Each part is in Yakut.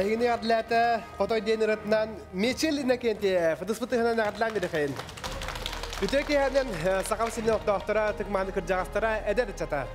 Эһигини эҕэрдэлээтэ Хотой диэн ырыатынан Мичил Иннокентьев ытыспытыһынан эҕэрдэлээн бирихэйин. Үтүө киэһэнэн Сахам сирин олохтоохторо, ытык-мааны кырдьаҕастара, эдэр ыччата.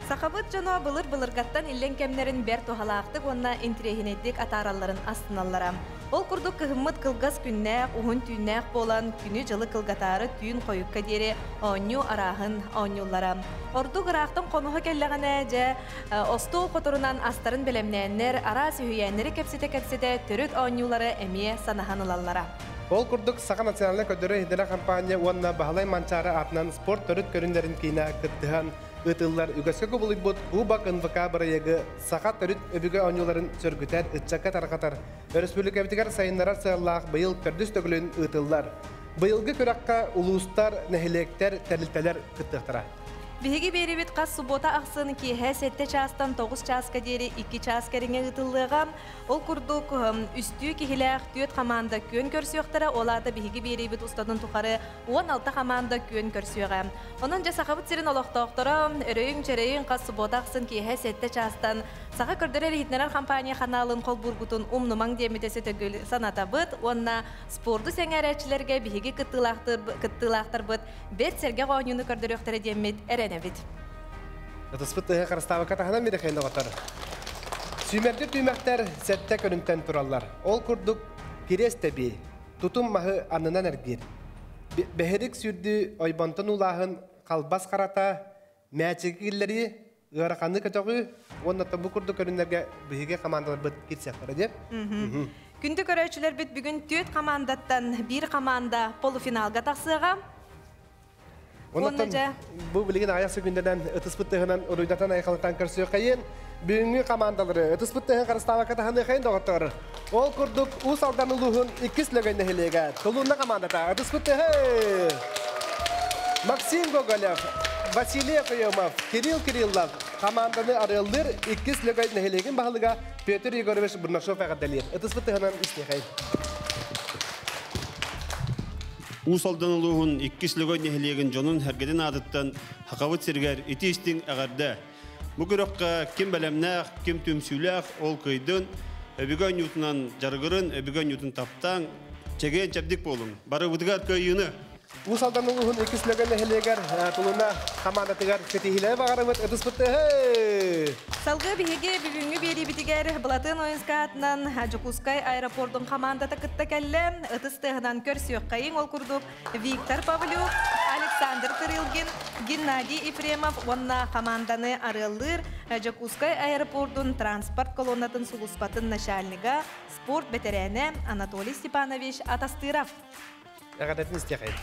Сахабыт дьоно былыр-былыргаттан иллэҥ кэмнэрин бэрт туһалаахтык уонна интириэһинэйдик атааралларын астыналлара. Ол курдук кыһыммыт кылгас күннээх, уһун түүннээх буолан, күнү-дьылы кылгатаары түүн хойукка диэри оонньуу арааһын оонньууллара. Ордук ыраахтан хонуһа кэллэҕинэ, дьэ, остуол хоторунан астарын бэлэмнээннэр, араас үһүйээннэри кэпсэтэ-кэпсэтэ төрүт оонньуулары эмиэ санаһан ылаллара. Ол курдук, Саха национальнай көрдөрөр-иһитиннэрэр хампаанньа уонна Баһылай Манчаары аатынан спорт төрүт көрүҥнэрин киинэ кыттыһан ыытыллар үгэскэ кубулуйбут Кубок НВК бырайыагы саха төрүт өбүгэ оонньууларын сөргүтэр, ыччакка тарҕатар, өрөспүүбүлүкэбитигэр сайыннарар сыаллаах быйыл төрдүс төгүлүн ыытыллар. Быйылгы күрэххэ улуустар, нэһилиэктэр, тэрилтэлэр кыттыахтара. Биһиги биэрибит хас субуота ахсын киэһэ 7 чаастан 9 чааска диэри 2 чаас кэриҥэ ыытыллыаҕа. Ол курдук, үстүү киһилээх түөрт хамаанда күөн көрсүөхтэрэ, ол аата биһиги биэриибит устатын тухары 16 хамаанда күөн көрсүөҕэ. Онон дьэ Сахабыт сирин олохтоохторо өрөйүҥ-чөрөйүҥ хас субуота ахсын киэһэ 7 чаастан Саха көрдөрөр-иһитиннэрэр компания ханаалын холбуургутун умнумаҥ диэммит өссө төгүл санатабыт уонна спорду сэҥээрээччилэргэ биһиги кыттыылаахтарбыт бэрт сэргэх оонньууну көрдөрүөхтэрэ диэммит эрэнэбит. Ытыспыт тыһы харыстаабакка таһынан мирэхэйин доҕоттор. Сүүмэрдир түмэхтэр сэттэ көрүҥтэн тураллар. Ол курдук кириэс тэбии, тутум маһы аннынан эргиир. Бэһирик сүүрдүү ойбонтон уулааһын халбас харата, мээчиги киллэрии, ыараханы көтөҕүү уонна бу курдук көрүҥнэргэ биһиги командаларбыт киирсиэхтэрэ диэн. Күндү көрөөччүлэрбит бүгүн түөрт командаттан биир команда полуфиналга тахсыаҕа. Онон бу билигин аҕыйах секундэнэн ытыспыт тыһынан уруйдатан айхалытан көрсүөххэйин. Бүгүҥҥү командалары ытыспыт тыһын харыстаабакка таһыныахайын доҕоттор. Ол курдук Уус Алдан улууһун иккис Лөгөй нэһилиэгэ Тулунна командата ытыспыт тыһы Максим Гоголев, Василий Окоемов, Кирилл Кириллов команданы арыаллыыр иккис Лөгөй нэһилиэгин баһылыга Петр Егорович Бурнашов эҕэрдэлиир. Ытыспыт тыһынан истиэхэй. Уус Алдан улууһун иккис Лөгөй нэһилиэгин дьонун сэргэтин аатыттан Хахабыт сиригэр ити истиҥ эҕэрдэ! Бу күрэххэ ким бэлэмнээх, ким түмсүүлээх ол кыйдын, өбүгэ оонньуутунан дьарыгырын, өбүгэ оонньуутун таптааҥ, чэгиэн-чэбдик буолуҥ. Барыбытыгар кыайыыны! Уус Алдан улууһун иккис Лөгөн нэһилиэгэр Тулуна хамаандатыгар ситиһиилэри баҕарабыт ытыспыт тыаһы! Салгыы биһиги бүгүҥҥү биэриибитигэр Былатыан Ойунскай аатынан Дьокуускай аэропордун хамаандата кытта кэллэ. Ытыс тыаһынан көрсүөххэйиҥ ол курдук Виктор Павлюк, Александр Тырылгин, Геннадий Ефремов уонна хамаанданы арыаллыыр Дьокуускай аэропордун транспорт колоннатын сулууспатын начальнига, спорт бэтэрээнэ Анатолий Степанович Атастыров. Эҕэрдэтин истиэхэйин.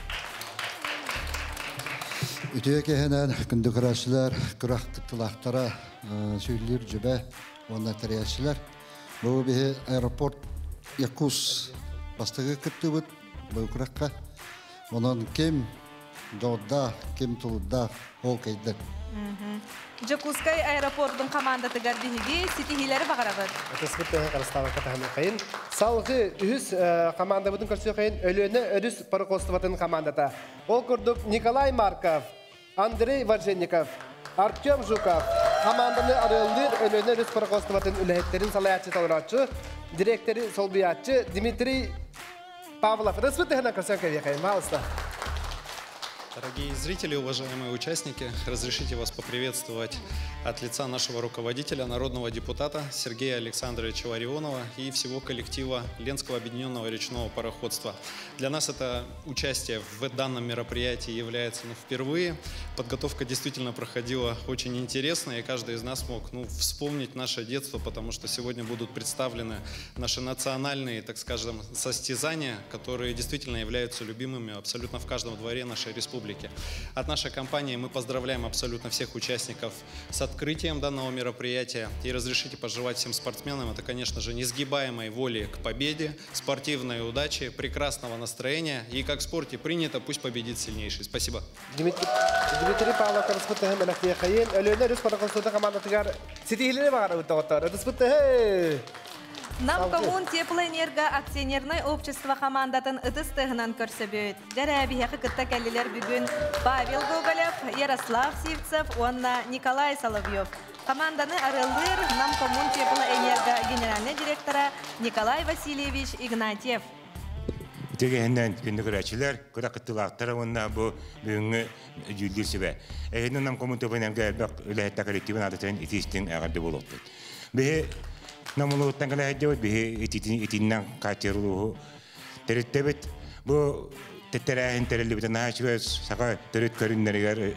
Үтүө киһинэн күндү көрөөччүлэр, күрэх кыттыылаахтара, сүүллүүр дьүбэ уонна тэрийээччилэр. Бу биһи аэропорт Якутск бастакы кыттыыбыт бу күрэххэ. Онон ким дьоҕурдаах, ким тулурдаах ол кэйдэр. Дьокуускай аэропордун командатыгар биһиги ситиһиилэри баҕарабыт. Ытыспыт тыаһы харыстаабакка таһыныахайын. Салгыы үһүс командабытын көрсүөхайын Өлүөнэ өрүс пароходствотын командата. Ол курдук Николай Марков, Андрей Важенников, Артем Жуков команданы арыаллыыр Өлүөнэ өрүс пароходствотын үлэһиттэрин салайааччы толорооччу, директоры солбуйааччы Дмитрий Павлов. Ытыспыт тыһынан көрсөн кэлиэхэйин, пожалуйста. Дорогие зрители, уважаемые участники, разрешите вас поприветствовать от лица нашего руководителя, народного депутата Сергея Александровича Ларионова и всего коллектива Ленского объединенного речного пароходства. Для нас это участие в данном мероприятии является ну, впервые. Подготовка действительно проходила очень интересно, и каждый из нас мог ну, вспомнить наше детство, потому что сегодня будут представлены наши национальные, так скажем, состязания, которые действительно являются любимыми абсолютно в каждом дворе нашей республики. От нашей компании мы поздравляем абсолютно всех участников с открытием данного мероприятия и разрешите пожелать всем спортсменам, это, конечно же, несгибаемой воли к победе, спортивной удачи, прекрасного настроения и, как в спорте принято, пусть победит сильнейший. Спасибо. Дмитрий, Дмитрий Павлов ытыспыт тыаһын бэлэхтиэхэйин. Өлүөнэ өрүс пароходствотын командатыгар ситиһиилэри баҕарабыт доҕоттор. Ытыспыт тыаһы! Нам Коммун теплоэнерго акционернай общество командатын ытыс тыаһынан көрсөбүт. Дьэрэ биһиэхэ кытта кэллилэр бүгүн Павел Гоголев, Ярослав Сивцев уонна Николай Соловьев. Команданы арыаллыыр Нам Коммунтеплоэнерго генеральный директора Николай Васильевич Игнатьев. Үтүө күндү көрөөччүлэр, күрэх кыттыылаахтара уонна бу бүгүҥҥү дьүүллүүр сүбэ. Эһигини Нам Коммунтеплоэнерго элбэх үлэһиттэр коллективын аатыттан итии-истиҥ эҕэрдэ буолуохтун. Биһи Нам улууһуттан кэлэ сылдьабыт, биһи итииннэн хааччыйар улууһу тэрилтэбит. Бу тэрээһин тэриллибитэ наһаа үчүгэй саха төрүт көрүҥнэригэр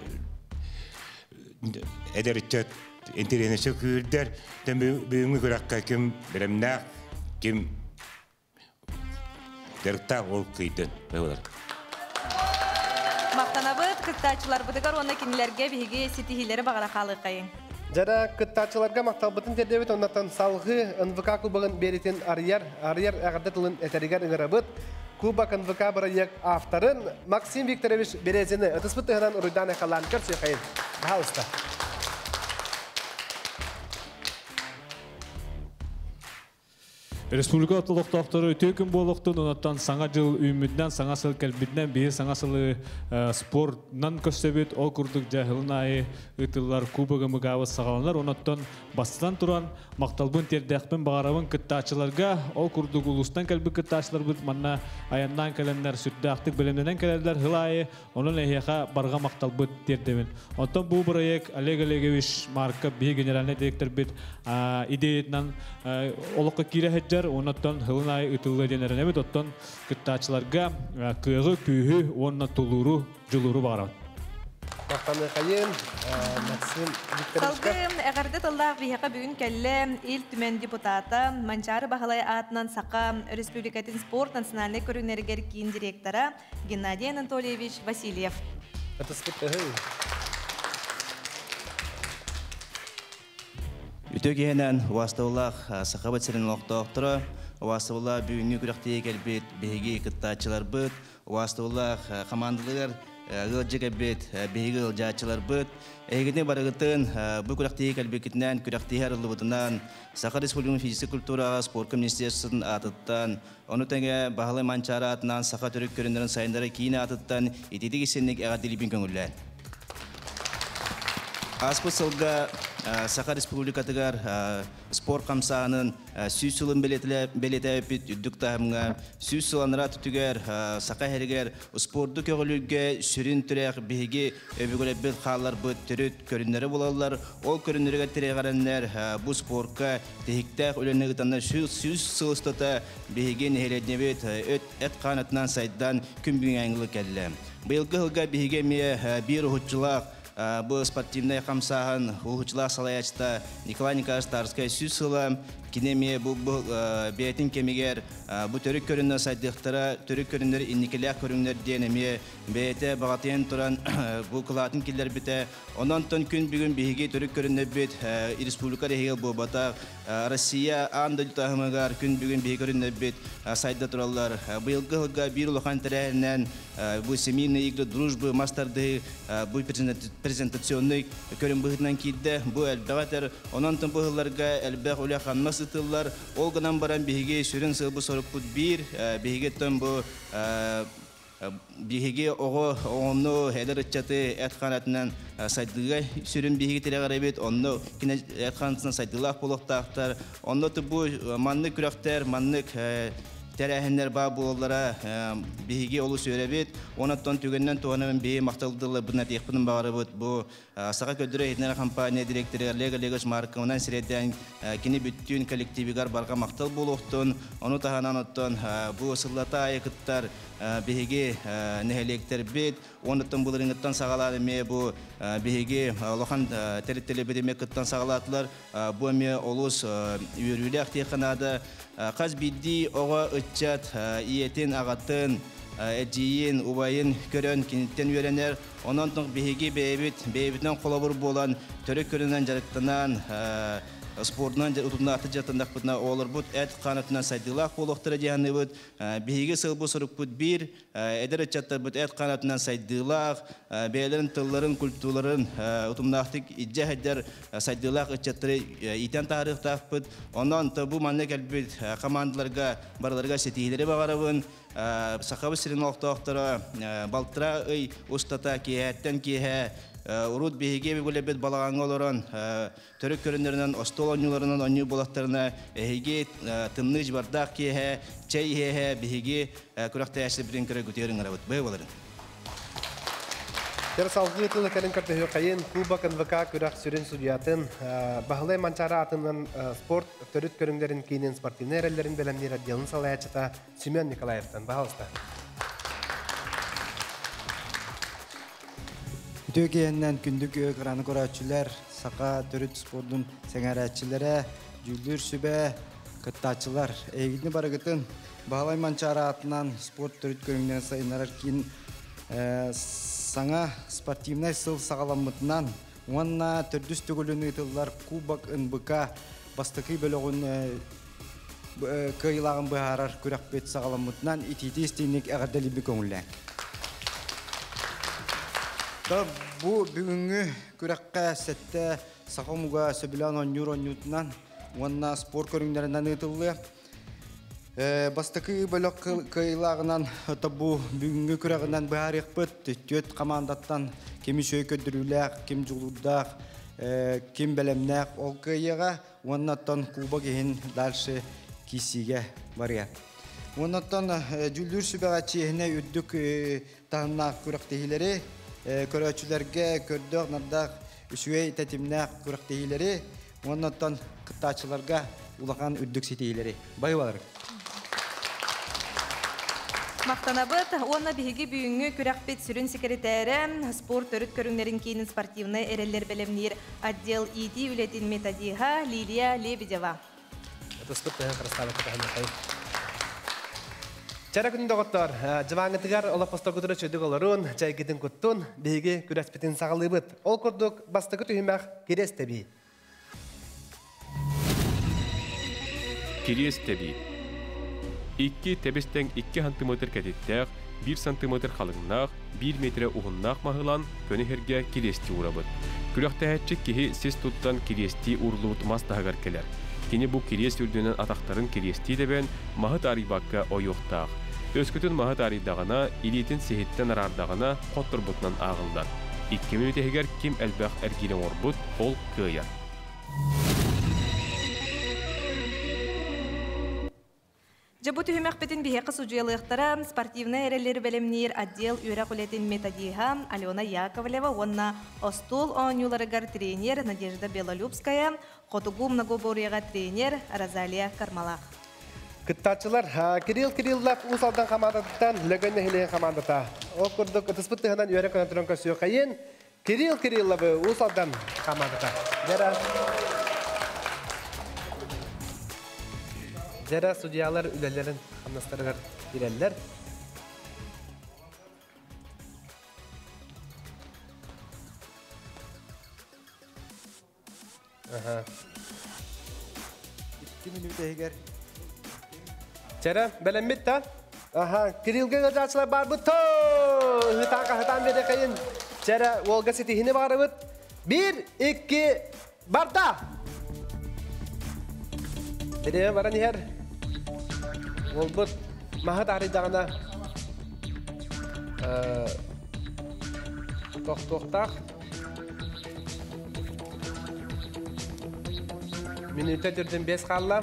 эдэр ыччат интэриэһинэй күүрдэр. Бүгүҥҥү күрэххэ ким бэлэмнээх, ким дьарыктаах ол кыйдын быһылар. Махтанабыт кыттааччыларбытыгар уонна кинилэргэ биһиги ситиһиилэри баҕара хаалыаххайыҥ. Дьара кыттааччыларга махталбытын тиэрдэбит, оннуттан салгыы НВК Кубогын биэриитин арыйар, арыйар эҕэрдэ тылын этэригэр ыҥырабыт. Кубок НВК бырайыак авторын Максим Викторович Березини ытыспыт тыаһынан уруйдаан айхаллаан көрсүөххэйин. Пожалуйста. Республика олохтоохторо үтүө күн буолуохтун, онтон саҥа дьыл үүммүтүнэн, саҥа сыл кэлбитинэн, биһи саҥа сылы спортынан көрсөбүт, ол курдук дьэ сылын аайы ыытыллар Кубок МГАбыт саҕаланар, онтон бастатан туран махталбын тиэрдээхпин баҕарабын кыттааччыларга, ол курдук улуустан кэлбит кыттааччыларбыт манна айаннаан кэлэннэр сүрдээхтик бэлэмнэнэн кэлэллэр сыл аайы, онон эһиэхэ барҕа махталбыт тиэрдэбин. Оттон бу проект Олег Олегович Марков биһи генеральный директорбит идеятынан олоххо киирэ сылдьар, оннуттан сылын аайы ыытыллыа диэн эрэнэбит, оттон кыттааччыларга кыаҕы, күүһү уонна тулууру, дьулууру баҕарабын. Махтаныахайын Максим Викторовичка. Салгыы эҕэрдэ тыллаах биһиэхэ бүгүн кэллэ Ил Түмэн депутата, Манчаары Баһылай аатынан Саха Республикатын спорт национальнай көрүҥнэригэр киин директора Геннадий Анатольевич Васильев. Ытыспыт тыаһын. Үтүө киэһэнэн, убаастабыллаах Сахабыт сирин олохтоохторо, убаастабыллаах бүгүҥҥү күрэхтэһиигэ кэлбит биһиги кыттааччыларбыт, убаастабыллаах хамаандаларыгар ыалдьа кэлбит биһиги ыалдьааччыларбыт, эһигини барыгытын бу күрэхтэһиигэ кэлбиккитинэн, күрэхтэһии арыллыбытынан Саха Республикатын физическэй культураҕа, спорка министерствотын аатыттан, ону тэҥэ Баһылай Манчаары аатынан Саха төрүт көрүҥнэрин сайыннарар киин аатыттан итиитик истиҥник эҕэрдэлиибин көҥүллээн. Ааспыт сылга Саха Республикатыгар спорт хамсааһынын 100 сылын бэлиэтээбиппит үрдүк таһымҥа, 100 сыл анараа өттүгэр Саха иһэригэр спорду көҕүлүүргэ сүрүн тирэх биһиги өбүгэлэрбит хаалларбыт төрүт көрүҥнэрэ буолаллар. Ол көрүҥнэригэр тирэҕирэннэр бу спорка тиһиктээх үлэни ыытаннар 100 сыл устата биһиги нэһилиэнньэбит эт-хаан өттүнэн сайдан күн бүгүҥҥэ кэллэ. Быйылгы сылга биһиги эмиэ биир уһуччулаах бу спортивнай хамсааһын уһуччулаах салайааччыта Николай Николаевич Тарскай 100 сыла кини эмиэ бу бэйэтин кэмигэр бу төрүт көрүҥнэр сайдыахтара, төрүт көрүҥнэр инникилээх көрүҥнэр диэн эмиэ бэйэтэ баҕатыйан туран бу кылаатын киллэрбитэ. Онон күн бүгүн биһиги төрүт көрүҥнэрбит республика иһигэр буолбатах, Россия аан дойду таһымыгар күн бүгүн биһиги көрүҥнэрбит сайда тураллар. Быйылгы сылга биир улахан тэрээһининэн бу семейные игры дружбы мас тардыһыы бу презентационный көрүҥ быһыытынан киирдэ. Бу элбэҕи этэр. Онон бу сылларга элбэх үлэ хамнас ыытыллар. Ол гынан баран биһиги сүрүн сыалбыт сорукпут биир. Биһиги бу биһиги оҕо оҕону эдэр ыччаты эт хаан сайдыыга сүрүн биһиги тирэҕирэбит, онно кинэ эт хаанатынан сайдыылаах буолуохтаахтар. Онно бу маннык күрэхтэр, маннык тэрээһиннэр баар буолаллара биһиги олус үөрэбит. Онон түгэнинэн туһанан биһи махталдылларбытын этиэхпитин баҕарабыт. Бу Саха көрдөрөр-иһитиннэрэр компания директоры Олег Олегович Марковынан сирэйдээн кини бүттүүн коллективигар барҕа махтал буолуохтун. Ону таһынан оттон бу сыллата аайы кыттар биһиги нэһилиэктэрбит, онуттан былырыҥҥыттан саҕалаан эмиэ бу биһиги улахан тэрилтэлэрбит эмиэ кыттан саҕалаатылар. Бу эмиэ олус үөрүүлээх диэххэ наада. Хас биирдии оҕо ыччат ийэтин, аҕатын, эдьиийин, убайын көрөн киниттэн үөрэнэр. Онон биһиги бэйэбит бэйэбитинэн холобур буолан, төрүт көрүнэн дьарыктанан, спордунан утумнаахтык дьарыктаннахпытына оҕолорбут эт хаан сайдыылаах буолуохтара диэханныбыт. Биһиги сылбыт сорукпут биир, эдэр ыччаттарбыт эт хаан сайдыылаах, бэйэлэрин тылларын, культураларын утумнаахтык илдьэ сылдьар сайдыылаах ыччаттары иитэн таһаарыахтаахпыт. Онон бу манна кэлбит командаларга барыларыгар ситиһиилэри баҕарабын. Сахабыт сирин олохтоохторо балтараа ый устата киэһэттэн киэһэ Урут биһиги өбүгэлэрбит балаҕаҥҥа олорон, төрүт көрүннэринэн остуол оонньууларынан оонньуур буоллахтарына, эһиги тымныы дьыбардаах киэһэ, чэй иһэ-иһэ биһиги күрэхтэһээччилэрбитин көрө күтүөр ыҥырабыт. Быһа буоларын. Тэр салгыы тыл этэрин көрдөһүөххэйин Кубок НВК күрэх сүрүн судьуйатын Баһылай Манчаары аатынан спорт төрүт көрүҥнэрин киинин спортивнай эрэллэрин бэлэмниир отделын салайааччыта Семен Николаевтан. Баһалыста. Үтүө киһиннэн күндү кыраны көрөөччүлэр, саха төрүт спордун сэҥээрээччилэрэ, дьүүллүүр сүбэ, кыттааччылар, эһигини барыгытын Баһылай Манчаары аатынан спорт төрүт көрүҥнэрин сайыннарар киин саҥа спортивнай сыл саҕаламмытынан уонна төрдүс төгүлүн ыытыллар Кубок НБК бастакы бөлөҕүн кыайыылааҕын быһаарар күрэхпит саҕаламмытынан итиитии истиҥник эҕэрдэлиибит көҥүллээн. Бу бүгүҥҥү күрэххэ сэттэ саха омуга сөбүлээн оонньуур оонньуутунан уонна спорт көрүҥнэринэн ыытыллыа. Бастакы бөлөх кыайыылааҕынан бу бүгүҥҥү күрэҕинэн быһаарыахпыт. Түөрт командаттан ким үчүгэй көрдөрүүлээх, ким дьулуурдаах, ким бэлэмнээх ол кыайыаҕа уонна оттон кубок иһин дальше киирсиигэ барыа. Уонна оттон дьүүллүүр сүбэҕэ чиэһинэй үрдүк таһымнаах күрэхтэһиилэри көрөөччүлэргэ көрдөөх нардаах үчүгэй тэтимнээх күрэхтэһиилэри уонна оттон кыттааччыларга улахан үрдүк ситиһиилэри байыбалар. Махтанабыт уонна биһиги бүгүҥҥү күрэхпит сүрүн секретарэ, спорт төрүт көрүҥнэрин киинин спортивнай эрэллэр бэлэмниир отдел иитии үлэтин методиһа Лилия Лебедева. Ытыспыт тыһын харыстаабакка таһыныахайын. Чара күн доҕоттор, дьыбааҥҥытыгар олоппосторгутура чөдүк олорун, чайгытын куттун, биһиги күрэспитин саҕалыыбыт. Ол курдук бастакы түһүмэх кириэс тэбии. Кириэс тэбии. Икки тэбис-тэҥ икки сантыметр кэтиттээх, биир сантыметр халыҥнаах, биир миэтэрэ уһуннаах маһылаан көнө иһэргэ кириэстии уурабыт. Күрэхтэһээччи киһи сис туттан кириэстии ууруллубут мас таһыгар кэлэр. Кини бу кириэс үрдүнэн атахтарын кириэстии тэбэн, маһы таарыйбакка ойуохтаах. Өскөтүн маһы таарыйдаҕына, илиитин сиһиттэн араардаҕына, хотторбутунан ааҕыллар. Икки мүнүүтэ иһигэр ким элбэх эргиири оҥорбут, ол кыайар. Дьэ бу түһүмэхпитин биһиэхэ судьуйалыахтара спортивнай эрэллэри бэлэмниир отдел үөрэх үлэтин методиһа Алена Яковлева уонна остуол оонньууларыгар тренер Надежда Белолюбская, хотугу многоборьеҕа тренер Розалия Кармалах. Кыттааччылар Кирилл Кириллов Уус Алдан хамаандатыттан Лөгөн нэһилиэгин хамаандата. Ол курдук ытыспыт тыһынан үөрэ көнө туран көрсүөххэйин Кирилл Кирилловы Уус Алдан хамаандата. Дьара Дьара судьялар үлэлэрин хамнастарыгар киирэллэр. Икки мүнүүтэ иһигэр. Чэрэ, бэлэммит да? Аха, Кириллгэ ыалдьааччылар барбыт тоо! Ыһытаан хаһытаан биэдэхэйин. Чэрэ, уолга ситиһини баарыбыт. Биир, икки, барда! Бириэмэ баран иһэр. Уолбут маһы таарыйдаҕына тохтуохтаах. Мүнүүтэ түрдүн бес хаалла.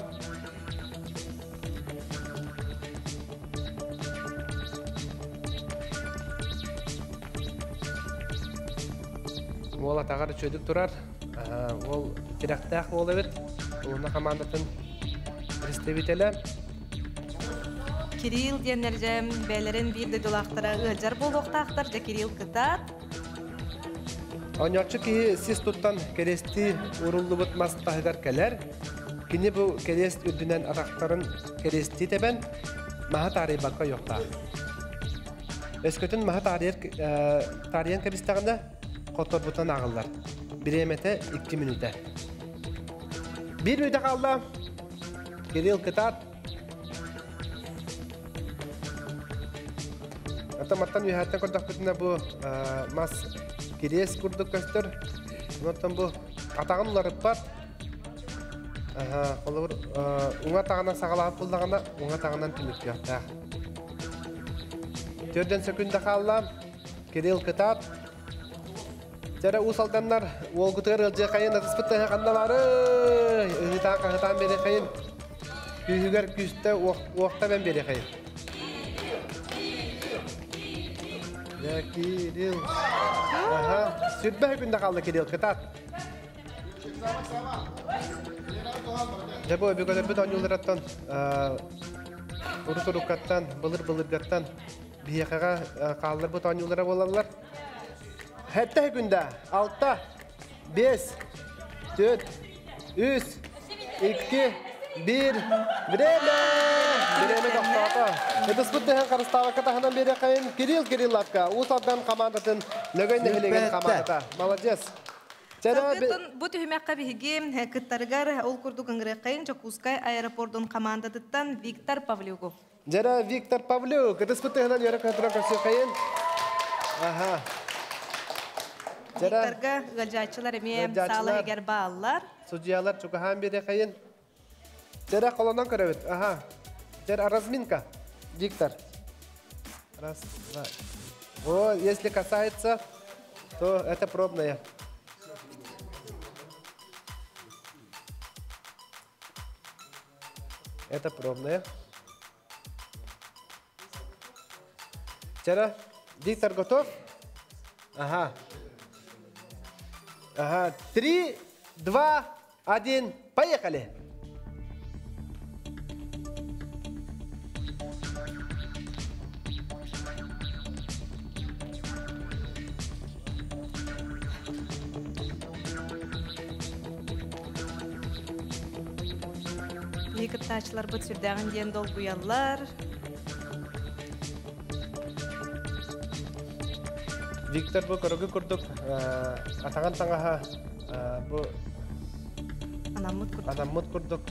Уол атаҕар үчүгэйдик турар. Уол тирэхтээх уол эбит. Улуна командатын представителэ. Кирилл диэннэр дьэ бэйэлэрин биир дойдулаахтара ыалдьар буолуохтаахтар. Дьэ Кирилл кытаат. Оонньооччу киһи сис туттан кэриэстии ууруллубут мас таһыгар кэлэр. Кини бу кэриэс үрдүнэн атахтарын кэриэстии тэбэн, маһы таарыйбакка ойуохтаах. Өскөтүн маһы таарыйар, таарыйан кэбистэҕинэ, хотторбутунан ааҕыллар. Бириэмэтэ икки мүнүүтэ. Биир мүнүүтэ хаалла. Кирилл кытаат. Оттон үөһэттэн көрдөхпүтүнэ бу мас кириэс курдук көстөр. Оттон бу атаҕын уларыппат. Холобур, уҥа атаҕынан саҕалаабыт буллаҕына, уҥа атаҕынан түмүктүөхтээх. Төрдөн сөкүндэ хаалла. Кирилл кытаат. Жара усалданнар уолгутыгар ылжы хайын атыспыт ханна бары. Ыһытаан каһытаан бери хайын. Күүһүгэр күүстэ уохта бен бери хайын. Я Кирилл. Аха. Сүрбэ күндэ қалды Кирилл кытат. Жабы өбүгөлөрбүт оонньууларыттан урут-уруккаттан, былыр-былыргаттан биһиэхэҕэ хаалларбыт оонньуулара буолаллар. Хэттэ күндэ 6, 5, 4, 3, 2, 1, время! Время тохтоото. Ытыспыт тыһын харыстаабакка таһынан биэриэххэйин Кирилл Кирилловка Уус Алдан командатын Лөгөй нэһилиэгин командата. Молодец. Салгытын бу түһүмэххэ биһиги кыттарыгар ол курдук ыҥырыаххайын Дьокуускай аэропордун командатыттан Виктор Павлюгу. Жара Виктор Павлюк, ытыспыт тыһынан үөрэ көтөрө көрсүөххэйин. Аха. Жара Викторга ыалдьааччылар эмиэ саала иһигэр бааллар. Судьялар чугаһаан биэриэххэйин. Жара холонон көрөбүт. Аха. Жара разминка. Виктор. Раз, два. О, если касается, то это пробная. Это пробная. Вчера Виктор готов? Ага. Ага. 3, 2, 1, поехали! Кыттаачыларбыт сүрдээҕин диэн долгуйаллар. Виктор бу көрөгү курдук атаҕын таҥаһа бу анаммыт курдук. Анаммыт курдук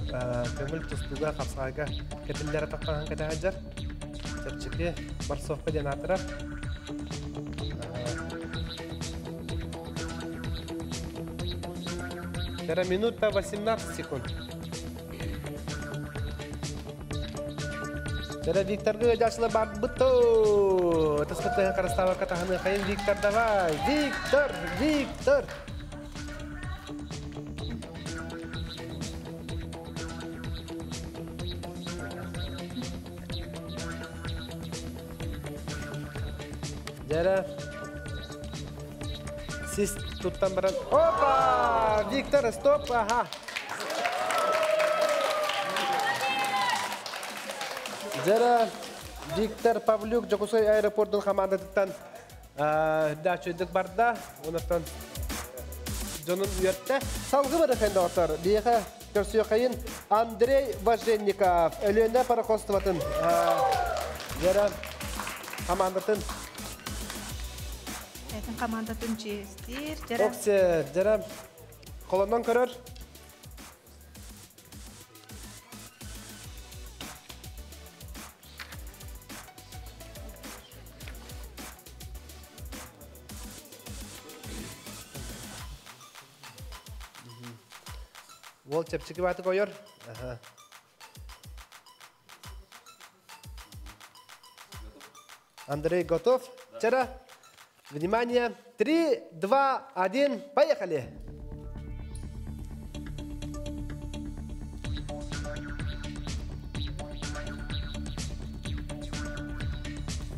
көҥүл тустууга хапсаҕайга кэтиллэр атахтаһан кэтэһэдьэр. Чэпчэки борсовка диэн аатырар. Втора минута 18 секунд. Втора Викторга жашылы бар бұтты. Тыспыты қарастава катаханы қайын Виктор давай. Виктор, Виктор. Жара. Сиз туттан баран. Опа! Виктор, стоп! Ага. Жара Виктор Павлюк Дьокуускай аэропордун командатыттан дачуйдык барда. Онотон дьонун үөртэ. Салгы барахын доҕоттор. Биэхэ көрсүөххэйин Андрей Важенников Өлүөнэ пароходствотын жара командатын Этин командатын чиэстиир. Жара Оксе, жара колоннон көрөр. Уол чэпчэки бааты койор. Аха. Андрей готов? Вчера. Внимание. 3, 2, 1. Поехали.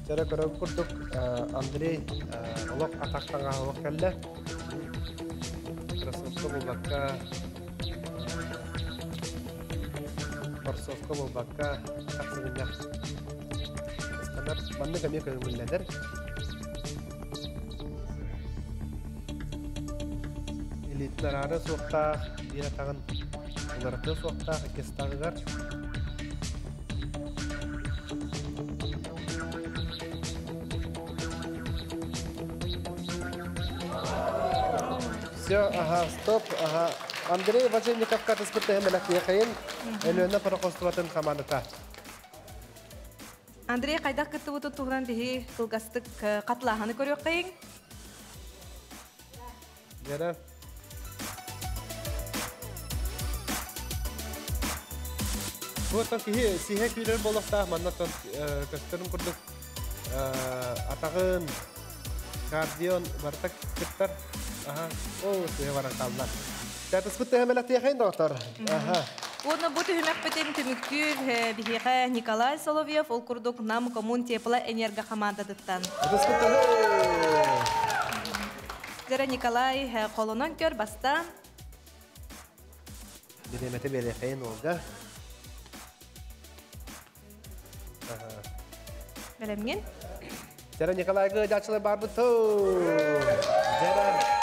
Вчера көрөн курдук Андрей олох атақтаңа олох кэллэ. Кроссовка булбакка, борсовка булбакка атақ сыгыннах. Ыстанар маннык эмиэ көҥүллэнэр. Илиитин араары суохтаах, биир атаҕын уларытыы суохтаах, иккис атаҕыгар. Все, ага, стоп, ага. Андрей Важенников катыспыт бэлэхтиэхэйин, Өлүөнэ пароходствотын командата. Андрей хайдах кыттыбытын туһунан биһи кылгастык катлааһаны көрүөххэйиҥ. Жара. Бу оттон киһи сиһэ күүрэр буолуохтаах, манна оттон көстөрүн курдук атаҕын, кардион барыта кыттар. Аха. О, сыһы баран қалла. Тәтіспіт тәхемеләтиэхэйн доктор. Аха. Уонна бу түһүмэхпитин түмүктүүр биһиэхэ Николай Соловьев, ол курдук Нам коммун теплоэнерго хамаандатыттан. Дьэрэ Николай холонон көр бастаан. Бириэмэтэ биэриэхэйин Ольга. Бэлэмҥин? Дьэрэ Николайга ыдьааччылар барбыт Дьэрэ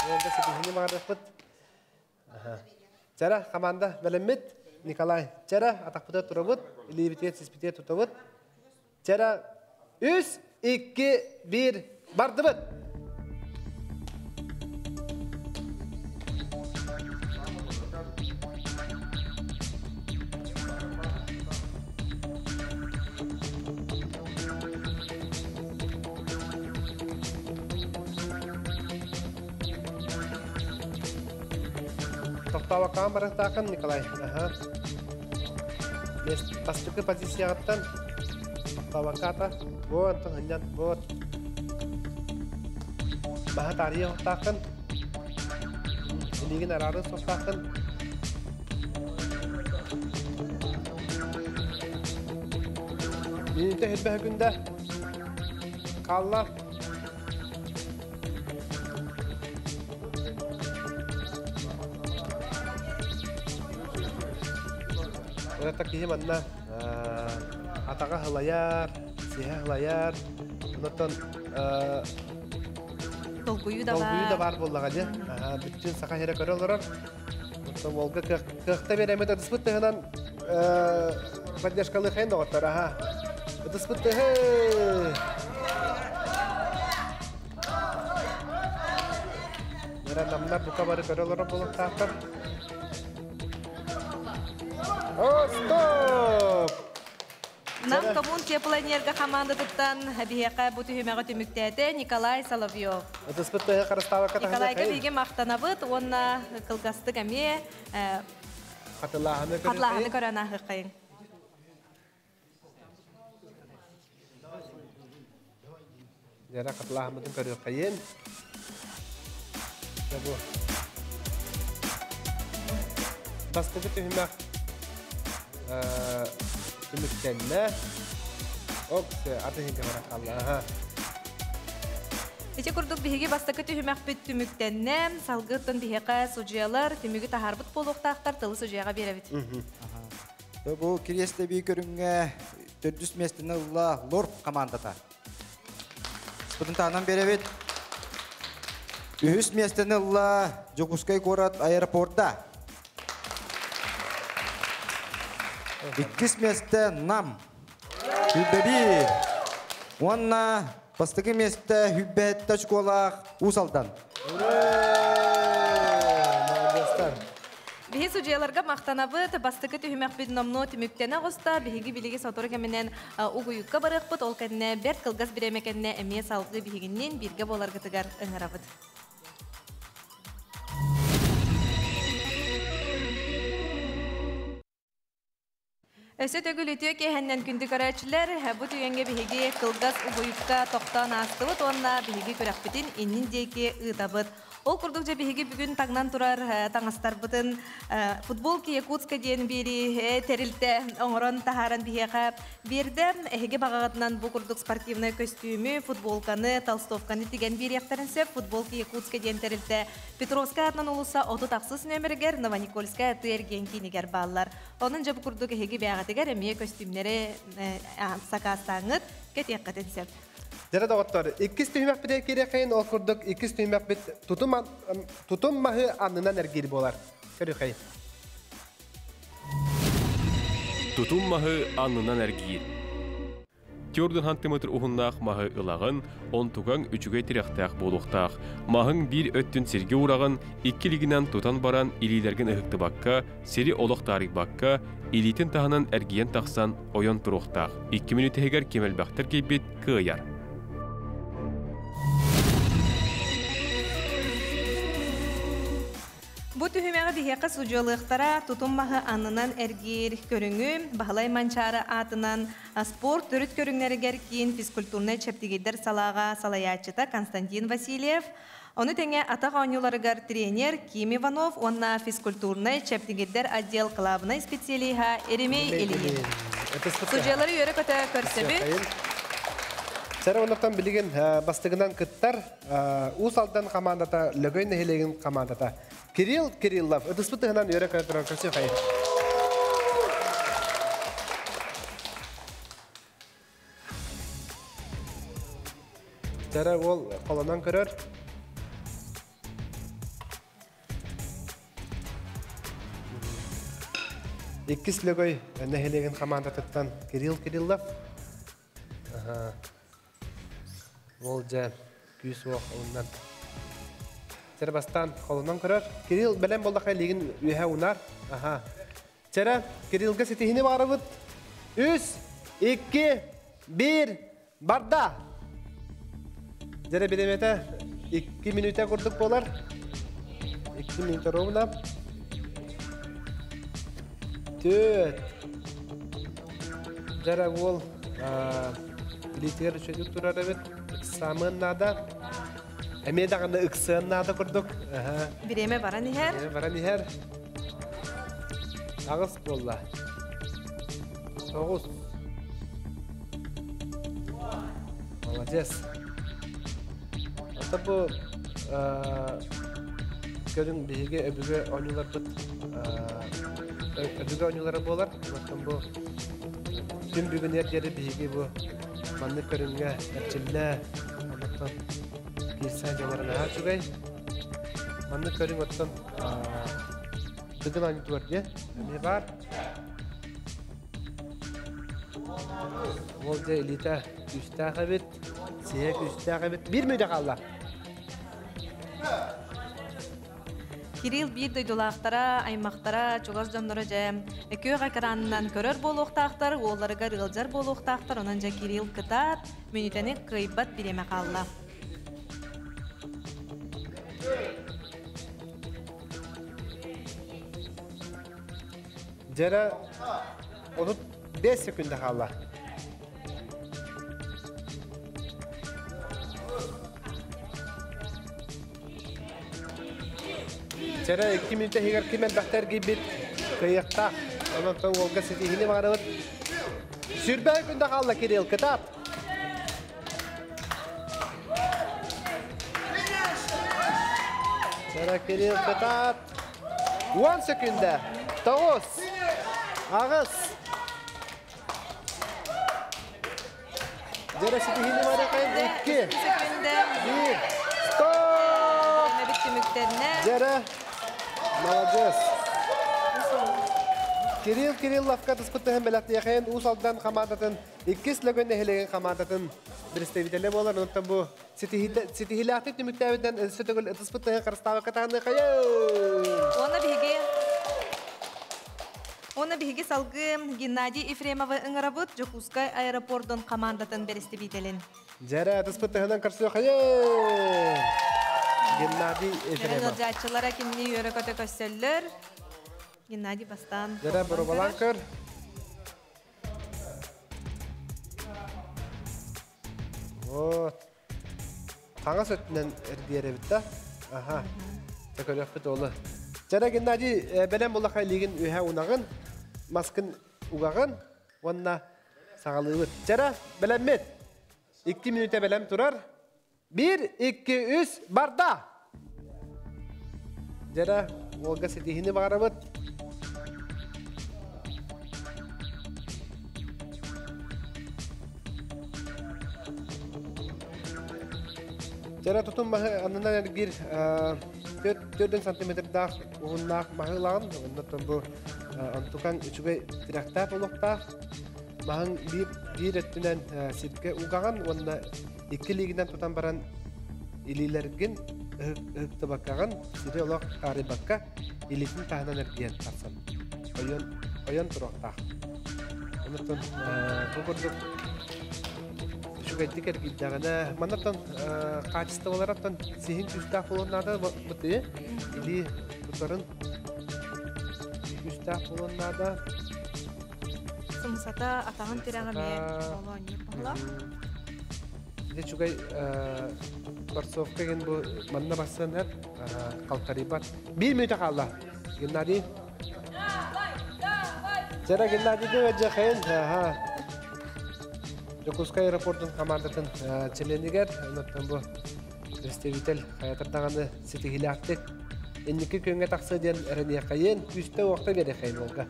Ольга ситиһини баҕарыахпыт. Чара, команда бэлэммит. Николай, чара, атахпыта турабыт, илиибитигэр сиспитигэр тутабыт. Чара, үс, икки, биир, бардыбыт! Тохтообоккаан барыахтааххын, Николай. Аха. Бастакы позицияҕыттан тохтообоккаата. Бу онтон хынньан вот. Баһа таарыйа охтааххын. Илиигин араарын суохтааххын. Минутэ хүрбэһэ күндэ. Хаалла. Это киһи манна атаҕа хылайар, сиһэ хылайар, онтон толкуйу да толкуйу да баар буоллаҕа дьэ. Бүттүүн саха сирэ көрө олорор. Оттон уолга кыахта биэрэммит ытыспыт тыһынан поддержкалыахайын доҕоттор аха. Ытыспыт тыһы! Мира намнар бука бары көрө олорор буолуохтаахтар. О, стоп! Нам коммун теплоэнерго хамаандатыттан биһиэхэ бу түһүмэҕи түмүктээтэ Николай Соловьев. Ытыспыт тыһы харыстаабакка Николайга биһиги махтанабыт уонна кылгастык эмиэ хатылааһыны хатылааһыны көрөн ааһыаххайыҥ. Дьара хатылааһыммытын көрүөххэйин. Дьэ бу. Бастакы түһүмэх түмүктэннэ. Оп, аты иһингэ баран хаалла. Ити курдук биһиги бастакы түһүмэхпит түмүктэннэ. Салгыттан биһиэхэ судьуйалар түмүгү таһаарбыт буолуохтаахтар, тылы судьуйаҕа биэрэбит. Бу кириэстэбии көрүҥҥэ төрдүс миэстэни ылла Лорд командата. Спытын таһынан биэрэбит. Үһүс миэстэни ылла Дьокуускай куорат аэропорта. Иккис миэстэ Нам. Хүббэби. Уонна бастакы миэстэ Хүббэһэттэ очколаах Уус Алдан. Молодецтар. Биһи судьуйаларга махтанабыт. Бастакы түһүмэхпит номнуо түмүктэнэ оҕуста. Биһиги билиги сотору кэминэн угуйукка барыахпыт. Ол кэннэ бэрт кылгас бириэмэ кэннэ эмиэ салгыы биһигинниин бииргэ буоларгытыгар ыҥырабыт. Өссө төгүл үтүө киэһэннэн күндү көрөөччүлэр, бу түгэҥҥэ биһиги кылгас угуйукка тохтоон аастыбыт уонна биһиги күрэхпитин иннин диэки ыытабыт. Ол курдук дьэ биһиги бүгүн таҥнан турар таҥастарбытын Футболки Якутска диэн биэри тэрилтэ оҥорон таһааран биһиэхэ биэрдэ. Эһиги баҕаҕытынан бу курдук спортивнай көстүүмү, футболканы, толстовканы тигэн биэриэхтэрин сөп. Футболки Якутска диэн тэрилтэ Петровскай аатынан уулусса 36 нөмеригэр Новоникольскай атыы-эргиэн киинигэр бааллар. Онон дьэ бу курдук эһиги бэйэҕитигэр эмиэ көстүүмнэри сакаастааҥҥыт кэтиэххитин сөп. Дьэрэ доҕоттор, иккис түһүмэхпитигэр киириэххэйин, ол курдук иккис түһүмэхпит тутум, тутум маһы аннынан эргиир буолар. Көрүөххэйин. Тутум маһы аннынан эргиир. Төрдүн сантиметр уһуннаах маһы ылаҕын, онтугаҥ үчүгэй тирэхтээх буолуохтаах. Маһыҥ биир өттүн сиргэ уураҕын, икки илиигинэн тутан баран илиилэргин ыһыктыбакка, сири олох таарыйбакка, илиитин таһынан эргийэн тахсан ойон туруохтаах. Икки мүнүүтэ иһигэр ким элбэхтэр киирбит кыайар. Бу Бу түһүмэҕи биһиэхэ судьуйалыахтара тутум маһы аннынан эргиир көрүҥү Баһылай Манчаары аатынан спорт төрүт көрүҥнэригэр киин физкультурнай чэбдигирдэр салааҕа салайааччыта Константин Васильев, ону тэҥэ атах оонньууларыгар тренер Ким Иванов уонна физкультурнай чэбдигирдэр отдел кылаабынай специалиһа Еремей Ильин. Судьуйалары үөрэ-көтө көрсөбүт. Сэрэ оннуктан билигин бастыгынан кыттар Уус Алдан командата Лөгөй нэһилиэгин командата Кирилл Кириллов ытыспыт тыһынан үөрэ көрө туран көрсү хайы. Сэрэ уол холонон көрөр. Иккис Лөгөй нэһилиэгин командатыттан Кирилл Кириллов. Ол дьэ күүс уох ылынан. Чэрэ бастаан холонон көрөр. Кирилл бэлэм буоллаха илигин үөһэ унар. Аха. Чэрэ Кириллга ситиһини баарыбыт. Үс, икки, биир, барда! Дьэрэ биремэтэ 2 мүнүүтэ курдук буолар. 2 мүнүүтэ ровно. Түөт. Дьэрэ уол илиитигэр үчүгэй турар эбит. Ыксаамыан наада. Эмиэ даҕаны ыксыан наада курдук. Бириэмэ баран иһэр. Бириэмэ баран иһэр. Аҕыс буолла. Тоҕус. Молодец. Ата бу көрүҥ биһиги өбүгэ оонньууларбыт өбүгэ оонньуулара буолар. Оттон бу күн бүгүнүгэр диэри биһиги бу маннык көрүҥҥэ эрчиллэ, онтон киирсэн дьоннор наһаа үчүгэй. Маннык көрүҥ оттон Дыгын оонньуутугар диэн эмиэ баар. Ол дьэ илиитэ күүстээх эбит, сиһэ күүстээх эбит. Биир мүнүүтэ хаалла. Кирилл биир дойдулаахтара, аймахтара, чугас дьонноро дьэ күөх экранынан көрөр буолуохтаахтар, уолларыгар ыалдьар буолуохтаахтар. Онон дьэ Кирилл кытаат, мүнүүтэни кыайбат бириэмэ хаалла. Дьэрэ 35 секунда хаалла. Чэрэ 2 мүнүүтэ иһигэр ким элбэхтэ эргийбит кыайыахтаах. Онон уолга ситиһиини баҕарабыт. Сүрбэ күндэ хаалла Кирилл, кытаат! Чэрэ Кирилл, кытаат! 10 секунда. 9, 8. Дьэрэ ситиһиини барахайын 2, 1, стоп! Дьэрэ, молодец. Кирилл Кирилловка тыспыттыһын бэлэхтиэхэйин Уус Алдан хамаандатын иккис Лөгөн нэһилиэгин хамаандатын представителэ буолар. Онтон бу ситиһилээхтик түмүктээбитинэн өссө төгүл ытыспыт тыһын харыстаабакка таһыныахайын! Уонна биһиги Уонна биһиги салгыы Геннадий Ефремовы ыҥырабыт Дьокуускай аэропордун командатын бэрэстэбиитэлин. Дьэрэ ытыспыт тыһынан көрсүөхайын! Геннадий Ефремов. Ыалдьааччылара кинини үөрэ-көтө көссөллөр. Геннадий бастаан. Дьэрэ боробалаан көр. Вот. Хаҥас өттүнэн эргийэр эбит да. Аха. Дьэ көрүөхпүт олу. Дьэрэ Геннадий бэлэм буллаха илиигин үһэ унаҕын, маскын угаҕын уонна саҕалыыбыт. Дьэрэ бэлэммит. 2 мүнүүтэ бэлэм турар. 1, 2, 3, барда! Дьэрэ, уолга ситиһини баҕарабыт. Дьэрэ тутум маһы аннынан эргиир 4 сантиметрдаах уһуннаах маһы ылаҕын. Оннуттан бу онтукаҥ үчүгэй тирэхтээх буолуохтаах. Маһыҥ биир, биир өттүнэн сиргэ угаҕын уонна икки илиигинэн тутан баран илиилэргин ыһыктыбаккаҕын сири олох таарыйбакка илиитин таһынан эргийэн тахсан ойон ойон туруохтаах. Онуттан бу курдук үчүгэйдик эргийдэҕинэ маннаттан хаачыстыбалараттан сиһин күүстээх буолуон наада бытыы илии туттарын күстээх буолуон наада. Сымсата атаҕын тирэҕэ эмиэ оонньуур буолла. Ити үчүгэй борцовка ген бу манна бассыан эр халтарыйбат. Биир мүнүүтэ хаалла. Геннадий. Жара Геннадийга өдьэхэйин. Дьокуускай аэропордун командатын чилиэнигэр, онтон бу представитель хайатар даҕаны ситиһиилээхтик инники күөҥҥэ тахсыа диэн эрэниэхэйин, күүстэ-уохта биэриэхэйин уолга.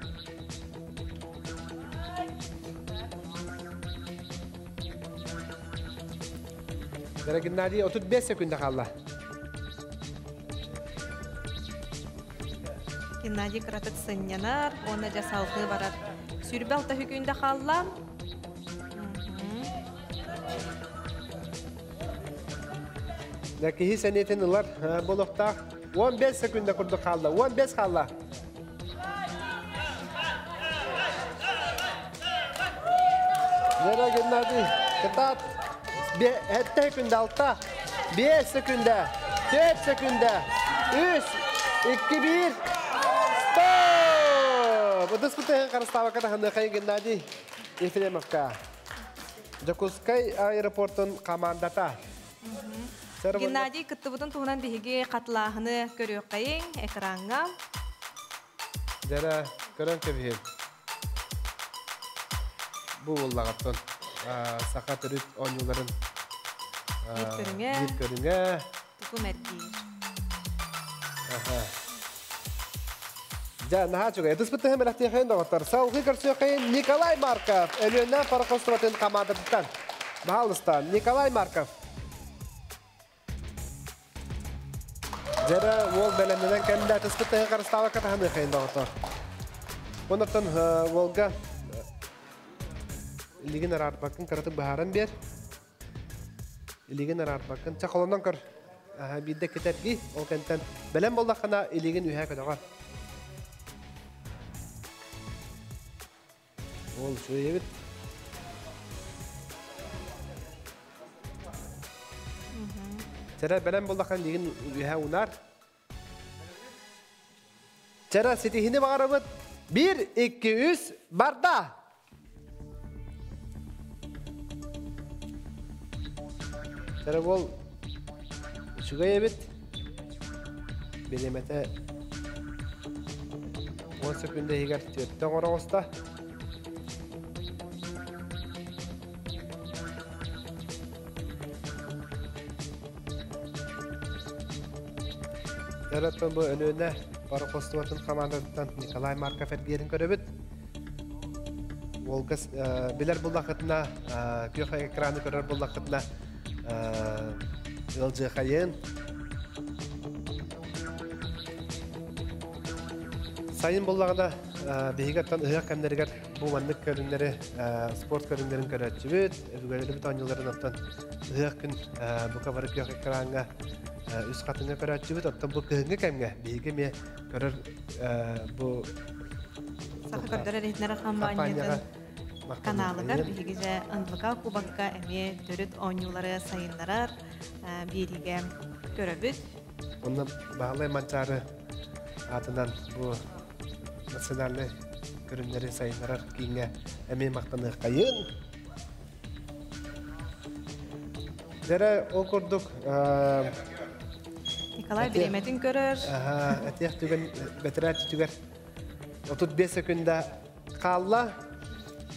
Дара Геннадий 35 секунда хаалла. Геннадий кыратык сынньанар, уонна дьэ салгыы барар. 26 күндэ хаалла. Дьэ киһи сэниэтин ылар буолуохтаах. 15 секунда курдук хаалла. 15 хаалла. Вера Геннадий, кытаат. 7 секунда, 6, 5 секунда, 4 секунда, 3, 2, 1. Стоп! Ытыс бытыһын харыстаабакка таһыныахай Геннадий Ефремовка. Дьокуускай аэропортун командата. Геннадий кыттыбытын туһунан биһиги хатылааһыны көрүөххэйиҥ экраҥҥа. Дьэрэ, көрөн кэбиһин. Бу буоллаҕыттан саха төрүт оонньууларын биир көрүҥэ. Биир көрүҥэ. Тутум эргиир. Дьэ, наһаа үчүгэй. Ытыспыт тыһын бэлэхтиэхэйин доҕоттор. Салгыы көрсүөххэйин Николай Марков, Өлүөнэ пароходствотын командатыттан. Баһаалыста, Николай Марков. Дьэрэ уол бэлэмнэнэн кэллэ. Ытыспыт тыһын харыстаабакка таһыныахайын доҕоттор. Оннуттан уолга илигин араарбаккын кыратык быһааран биэр. Илигин араарбаккын. Чэ, холонон көр. Биирдэ кэтэрги, ол кэнтэн бэлэм буоллаххына илигин үһэ көтөҕөр. Ол үчүгэй эбит. Чэрэ бэлэм буоллаххына илигин үһэ унаар. Чэрэ ситиһини баҕарабыт. 1, 2, 3, барда! Чэрэ бол үчүгэй эбит. Бириэмэтэ 10 секунда иһигэр түөртэ оҥоро оҕуста. Дьэ, бу Өлүөнэ пароходствотын командатыттан Николай Марков эргиэрин көрөбүт. Уолга билэр буллахытына, күөх экраны көрөр буллахытына ыалдьыахайын. Сайын буллаҕына биһиги оттон ыһыах кэмнэригэр бу маннык көрүҥнэри, спорт көрүҥнэрин көрөөччүбүт, өбүгэлэрбит оонньууларын оттон ыһыах күн бука бары күөх экраҥҥа үс хатыҥа көрөөччүбүт. Оттон бу кыһыҥҥы кэмҥэ биһиги эмиэ көрөр бу Саха көрдөрөр иһитиннэрэр хампаанньатын каналыгар биһиги дьэ НВК кубокка эмиэ төрүт оонньуулары сайыннарар биэриигэ көрөбүт. Онно Баһылай Манчаары аатынан бу национальнай көрүҥнэри сайыннарар кииҥҥэ эмиэ махтаныаххайын. Дьэрэ ол курдук Николай бириэмэтин көрөр. Этиэх түгэн бэтэрээт түгэр 35 секунда хаалла.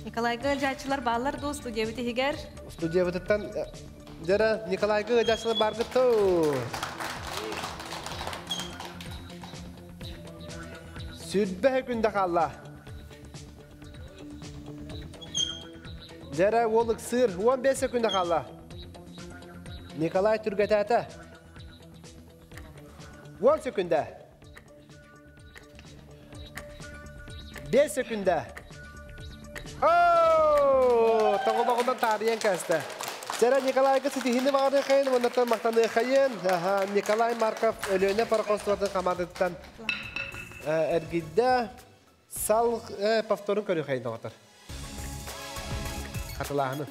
Николайга ыалдьааччылар бааллар дуу студиябыт иһигэр? Студиябытыттан дьэрэ Николайга ыалдьааччылар бааргыт туу. Сүрбэ күндэ хаалла. Дьэрэ уол ыксыыр 15 секунда хаалла. Николай түргэтээте. 10 секунда. 5 секунда. Оо, тоҕолоҕунан таарыйан кээстэ. Дьэрэ Николайга ситиһини баҕарыахайын, уоннаттан махтаныахайын. Николай Марков Өлүөнэ пароходствотын командатыттан эргийдэ. Сал повторун көрүөхайын доҕотор. Хатылааһыны.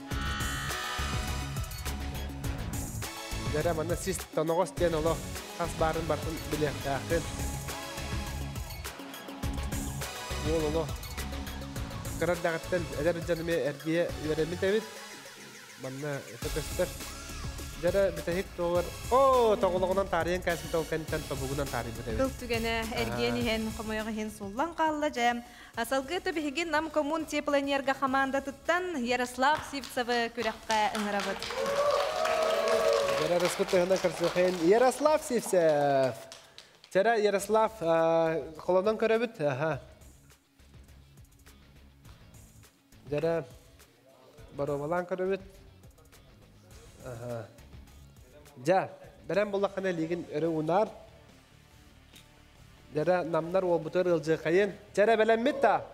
Дьэрэ манна сис тоноҕос диэн олох хас баарын бартын билиэхтээххин. Ол оло. Кырар дагаттан эдэр жаныме эргие үөрэммит эбит. Манна это көстөр. Жара битахик тоғыр. О, тоғылығынан тарыйын кәсім толкантан тобугунан тарыйбыт эбит. Кыл түгәнә эргиэн иһэн хомойоҕо иһин суллан хаалла дьэ. Салгыы биһиги Нам коммун теплоэнерго хамаандатыттан Ярослав Сивцевы күрэххэ ыҥырабыт. Ярослав Сивцев. Тера Ярослав холонон көрөбүт. Аха. Жара боровалан көрөбүт. Аха. Жа, берен буллахана лигин өрө унар. Жара намнар олбутар ылжы кайын. Жара белеммит та.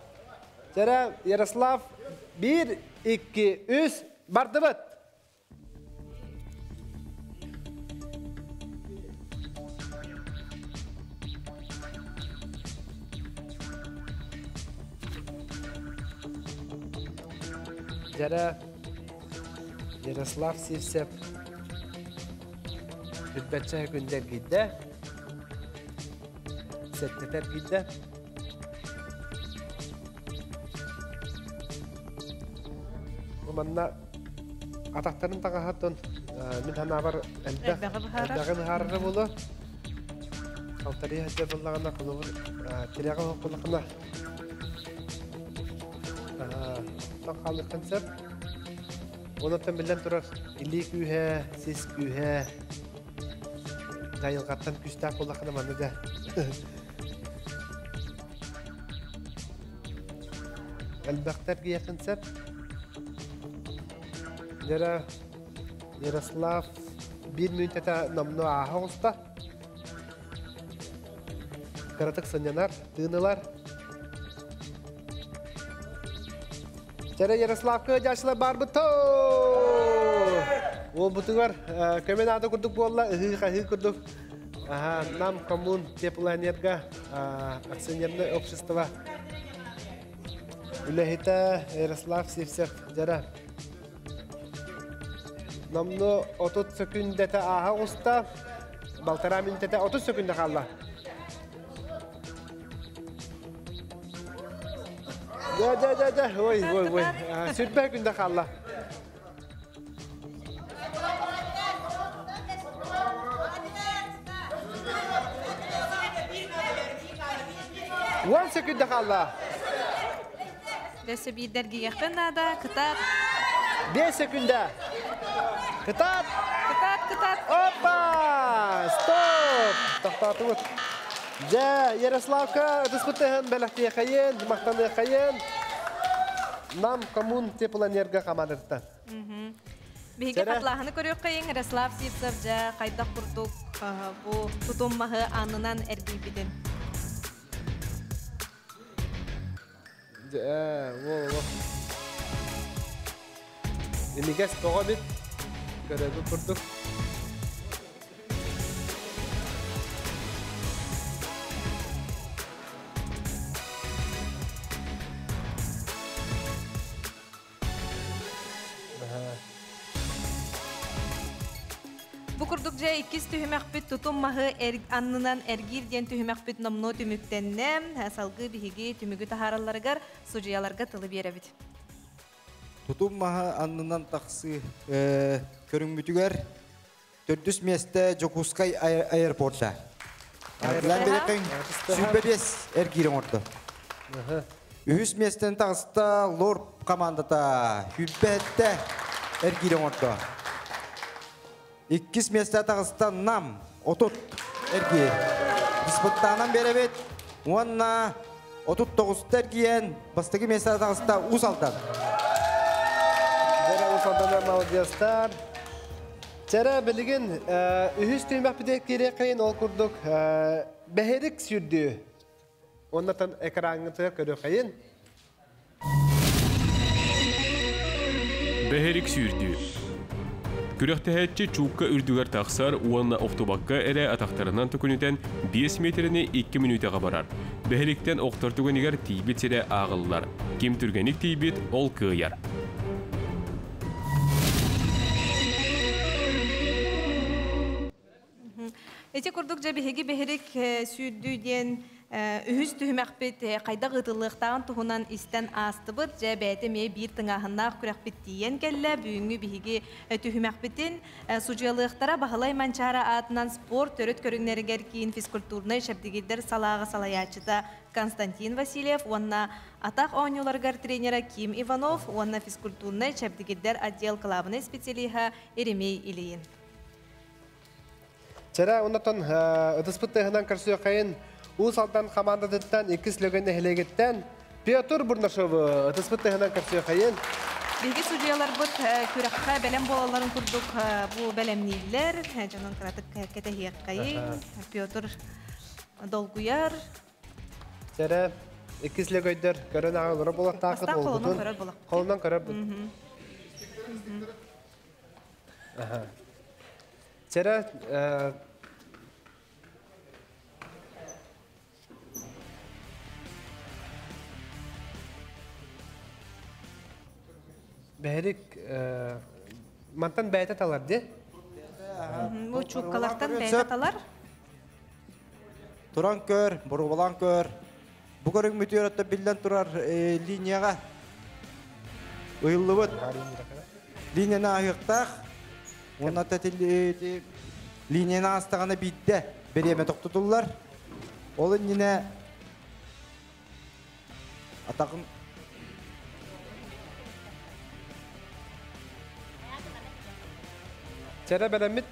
Жара Ярослав 1, 2, 3 бардыбыт. Жара Ярослав Сивцев Бүббәтчә күндер гидде. Сәттетер гидде. Манна атақтарын тағахаттын мин ханабар элбэҕи быһаарары болу. Алтария хәджә буллагана кылыбыр тирәгә хокуллакына. Тан халыктан сәп. Онотон билен турар илли күүһэ, сис күүһэ. Жайылгаттан күстәк буллакына манны да. Элбэхтер гиякын сәп. Жара Ярослав бир мүнтәтә намно аха оста. Каратык сынянар, тыынылар. Жара Ярославка жашыла бар бұты. Ол бұтыңар көмен ады күрдік болла, ыхы күрдік. Нам коммун теплоэнерго акционерное общество. Үләхита Ярослав Сивцев жара. Намно 30 секундата аха уста, балтара минутата 30 секунда қалла. Да, да, да, да, ой, ой, ой, сүрбә күндә қалла. One секунда қалла. Дәсі бейдерге яқын ада, кытат. 5 секунда. Кытат! Кытат, кытат! Опа! Стоп! Тоқтатыбыт. Жа, Ярославка, ыдыспытыһын бэлэхтиэ хайын, мақтаныа хайын. Нам коммун теплоэнерго командатыттан. Биһиги хатлаһыны көрүөх кайын Ярослав Сивцев жа кайдах курдук бу тутуммаһы анынан эргийбитин. Жа, во, во. Эмигес тоҕо бит. Көрөбү курдук. Бу курдук же иккис түһүмэхпит тутуммаһы аннынан эргиир диэн түһүмэхпит номно түмүктэннэ салгы биһиги түмүгү таһааралларыгар судьуяларга тылы биэрэбит. Тутуммаһы аннынан тахсы көрүҥмүтүгэр төрдүс месте Жокускай аэропортта. Лан берекең сүрбе бес эргиирин орду. Үһүс местен тағыста Лор командата хүлбәтте эргиирин орду. Иккис месте тағыста Нам отут эргиир. Диспуттанан беребет, уонна отут тоғыз эргиен бастыгы месте тағыста Усалдан. Жара Усалдан молодецтар. Жара билигин үһүс түмэх бите кире кайын ол курдук бэһэрик сүрдү. Оннатан экраңы көрө кайын. Бэһэрик сүрдү. Күрәхтәһәтче чуукка үрдүгэр тахсар уонна охтубакка эрэ атахтарынан төкүнүтэн 5 метрини 2 минутаға барар. Бэһэриктен охтор түгэнигэр тиийбит сирэ ааҕыллар. Ким түргэник тиийбит ол кыайар. Ити курдук дьэ биһиги биһирик сүүрдүү диэн үһүс түһүмэхпит хайдах ыытыллыахтааҕын туһунан истэн аастыбыт. Дьэ бэйэтэ эмиэ биир тыҥааһыннаах күрэхпит тиийэн кэллэ. Бүгүҥҥү биһиги түһүмэхпитин судьуйалыахтара Баһылай Манчаары аатынан спорт төрүт көрүҥнэригэр киин физкультурнай чэбдигирдэр салааҕа салайааччыта Константин Васильев уонна атах оонньууларыгар тренера Ким Иванов уонна физкультурнай чэбдигирдэр отдел кылаабынай специалиһа Еремей Ильин. Чэрэ, оннотон ытыспыт тыаһынан көрсүөххэйин Уус Алдан хамаандатыттан иккис Лөгөй нэһилиэгиттэн Петр Бурнашовы ытыспыт тыаһынан көрсүөххэйин. Биһиги судьуйаларбыт күрэххэ бэлэм буолалларын курдук бу бэлэмнииллэр. Дьонун кыратык кэтэһиэххэйин. Петр долгуйар. Чэрэ, иккис Лөгөйдөр көрөн аҕалара буолуохтааххыт Бастаан холонон көрөр буолуох. Холонон көрөр. Чэрэ, бэһирик мантан бэйэтэ талар ди. Бу чууккалартан бэйэтэ талар. Туран көр, бурубалан көр. Бу көрүҥ мүтүөр биллэн турар линияға ыйыллыбыт. Линияны аһыктаах. Онна линияны астағана бидде береме тоқтотуллар. Ол иннine атағын Чәрә бәләмит.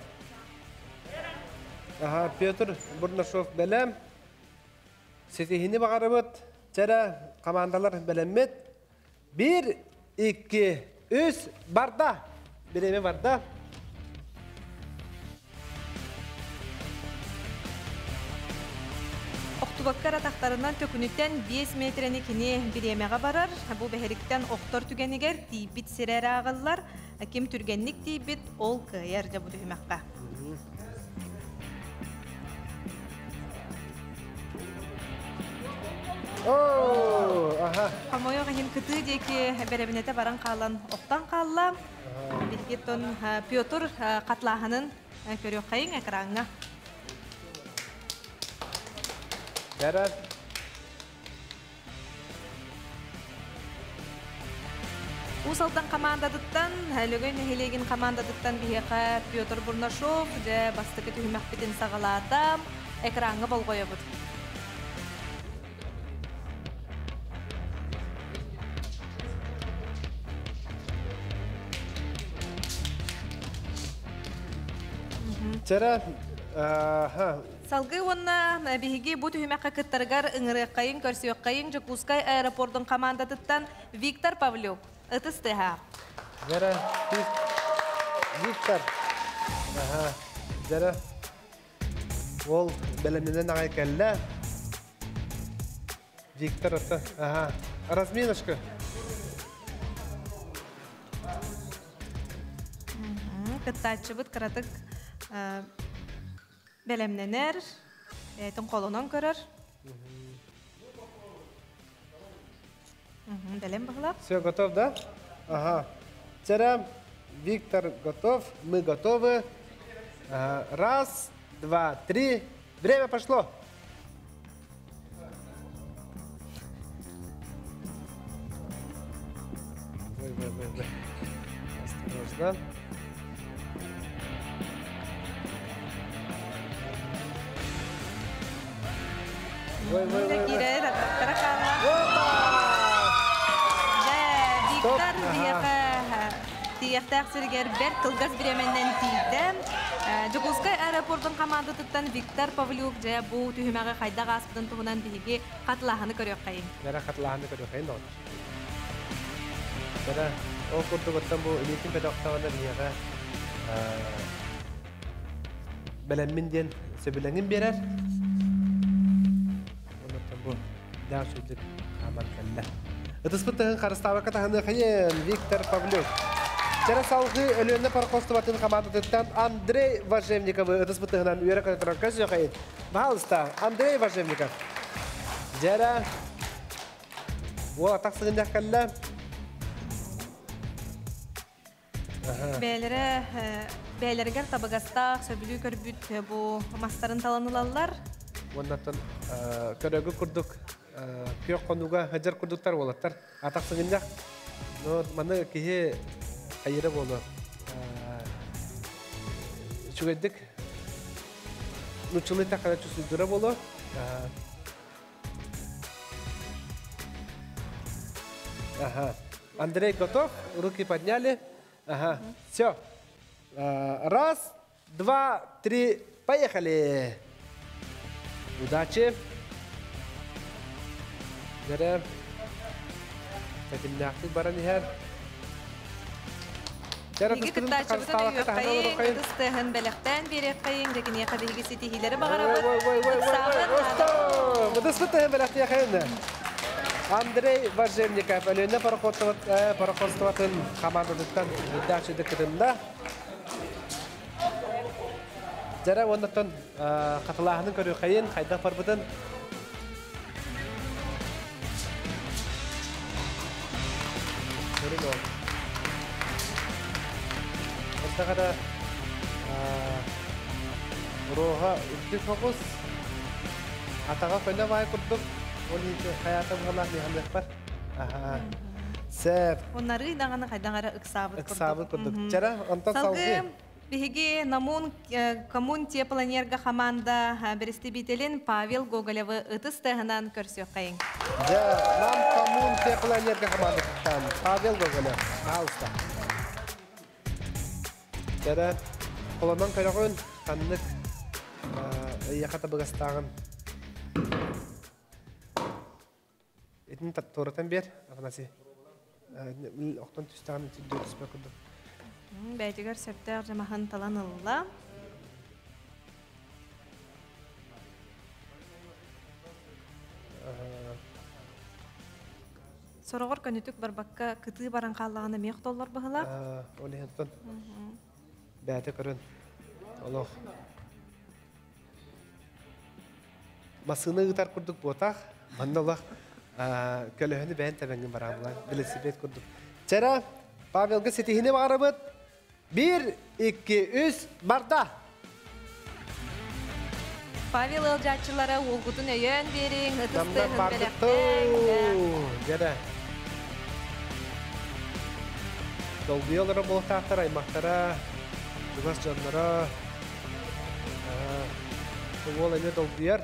Аха, Петр Бурнашов бәләм. Сетихини бағарыбыт. Чәрә командалар бәләмит. 1, 2, 3, барда. Биреме барда. Оқтубаккар атақтарынан төкүнүттен 5 метрени кини биремеға барар. Бу бэһэриктен оқтор түгэнигэр тиийбит сирэр ааҕыллар. Ким түргэнник тиийбит, ол кыайар дьэ бу түһүмэххэ. Хомойуох иһин кытыы диэки бэрэбинэтэ баран хаалан охтон хаалла. Биһиги Петр хатлааһынын көрүөххэйиҥ экраҥҥа. Бэрэр. Уус Алдан командатыттан, Лөгөй нэһилиэгин командатыттан биһиэхэ Петр Бурнашов дьэ бастакы түһүмэхпитин саҕалаата. Экраҥҥа болҕойобут. Чэрэ, Салгыы уонна биһиги бу түһүмэххэ кыттарыгар ыҥырыаххайыҥ, көрсүөххэйиҥ Дьокуускай аэропордун командатыттан Виктор Павлюк. Ытыс тыаһа. Дьэрэ, Виктор. Аха, дьэрэ. Ол бэлэмнэнэн аҕай кэллэ. Виктор это, ага. Разминочка. Кыттааччыбыт кыратык бэлэмнэнэр, бэйэтин холонон көрөр. Бэлэм баһылап. Все, готов, да? Ага. Чэрэ, Виктор готов, мы готовы. Ага. Раз, два, три. Время пошло. Ой, ой, ой, ой. Осторожно. Ой, ой, ой, ой. Киирэр, аттара хаалла. Дьэ, Виктор биһиэхэ тиийиэхтээх сиригэр бэрт кылгас бириэмэннэн тиийдэ. Дьокуускай аэропордун командатыттан Виктор Павлюк дьэ бу түһүмэҕи хайдах ааспытын туһунан биһиги хатылааһыны көрүөххэйиҥ. Бэрэ хатылааһыны көрүөххэйин доҕоттор. Бэрэ ол курдук оттон бу илиитин көтөхтөҕүнэ биһиэхэ бэлэммин диэн сөбүлэҥин биэрэр. Оннуттан бу дээх үчүгэйдик хааман кэллэ. Ытыспыт тыһын харыстаабакка таһыныахайын Виктор Павлюк. Чэрэ салгыы Өлүөнэ парохостубатын командатыттан Андрей Важевниковы ытыспыт тыһынан үөрэ көтө туран көрсүөхайын. Пожалуйста, Андрей Важевников. Дьэрэ уол атах сыгынньах кэллэ. Бэйэлэрэ Бээлэригэр табыгастаах, сөбүлүү көрбүт бу мастарын талан ылаллар. Уоннаттан көрөгү курдук күөх хонуга хажар курдуктар уолаттар. Атах сыгынньах. Но маны киһи хайыра болу. Үчүгэйдик нуччулы тахара чусуйдура болу. Ага. Андрей готов? Руки подняли. Ага. Все. Раз, два, три, поехали. Удачи. Дәрә. Тәтимнәхтик баран иһэр. Дәрә Биһиги тускутун кыттааччыбытын харыстаалакка таһынан өйүөххэйин, олорухайын. ытыс тыаһын бэлэхтээн биэриэххэйин, дьэкиниэхэ биһиги ситиһиилэри Ой, баҕарабыт. ой, ой, ой, ой, Ыксаабыт ой, наада. Стоп! Ытыспыт бэлэхтиэхэйин. Андрей Важевников, Өлүөнэ пароходствотын командатыттан удачи кытында. Жара оннаттан катылааһынын көрүөххэйин, хайдах барбытын. Көрүн ол. Онтагара Роха үрдүк фокус. Атаға көнө бай курдук. Ол иһин хаята быһалаах миһалыахпар. Аха. Сәп. Оннары даҕаны хайдаҥара ыксаабыт курдук. Ыксаабыт курдук. Чара, онтон Салгыы салгыы. биһиги Намун коммун теплоэнерго команда бэрэстэбиитэлин Павел Гоголевы ытыс тыаһынан көрсүөххэйиҥ. Дьэ, Нам коммун теплоэнерго командатыттан Павел Гоголев. Пожалуйста. Чара, холонон көрөҕүн, ханнык ыйаха табыгастааҕын. Итин туоратан биэр, Афанасий. Охтон түстэҕин түддүү түспэ курдук. Бэйэтигэр сөптөөх дьамаһын талан ылла. Сороҕор көнүтүк барбакка кытыы баран хааллаҕына эмиэ охтоллор быһыылаах. Ол иһин бэйэтэ көрөн олох массыына ыытар курдук буотах, манна олох көлөһөнү бэйэн тэбэҥҥин бараабылар, велосипед курдук. Чара, Павелга ситиһини баҕарабыт. 1, 2, 3, барда! Павел ыалдьааччылара уолгутун өйөөн биэриҥ, ытыс Намнар тыаһын бардыттуу! бэлэхтээҥ. Дьэрэ. Долгуйа олорор буолуохтаахтар аймахтара, чугас дьонноро. Уол эмиэ долгуйар.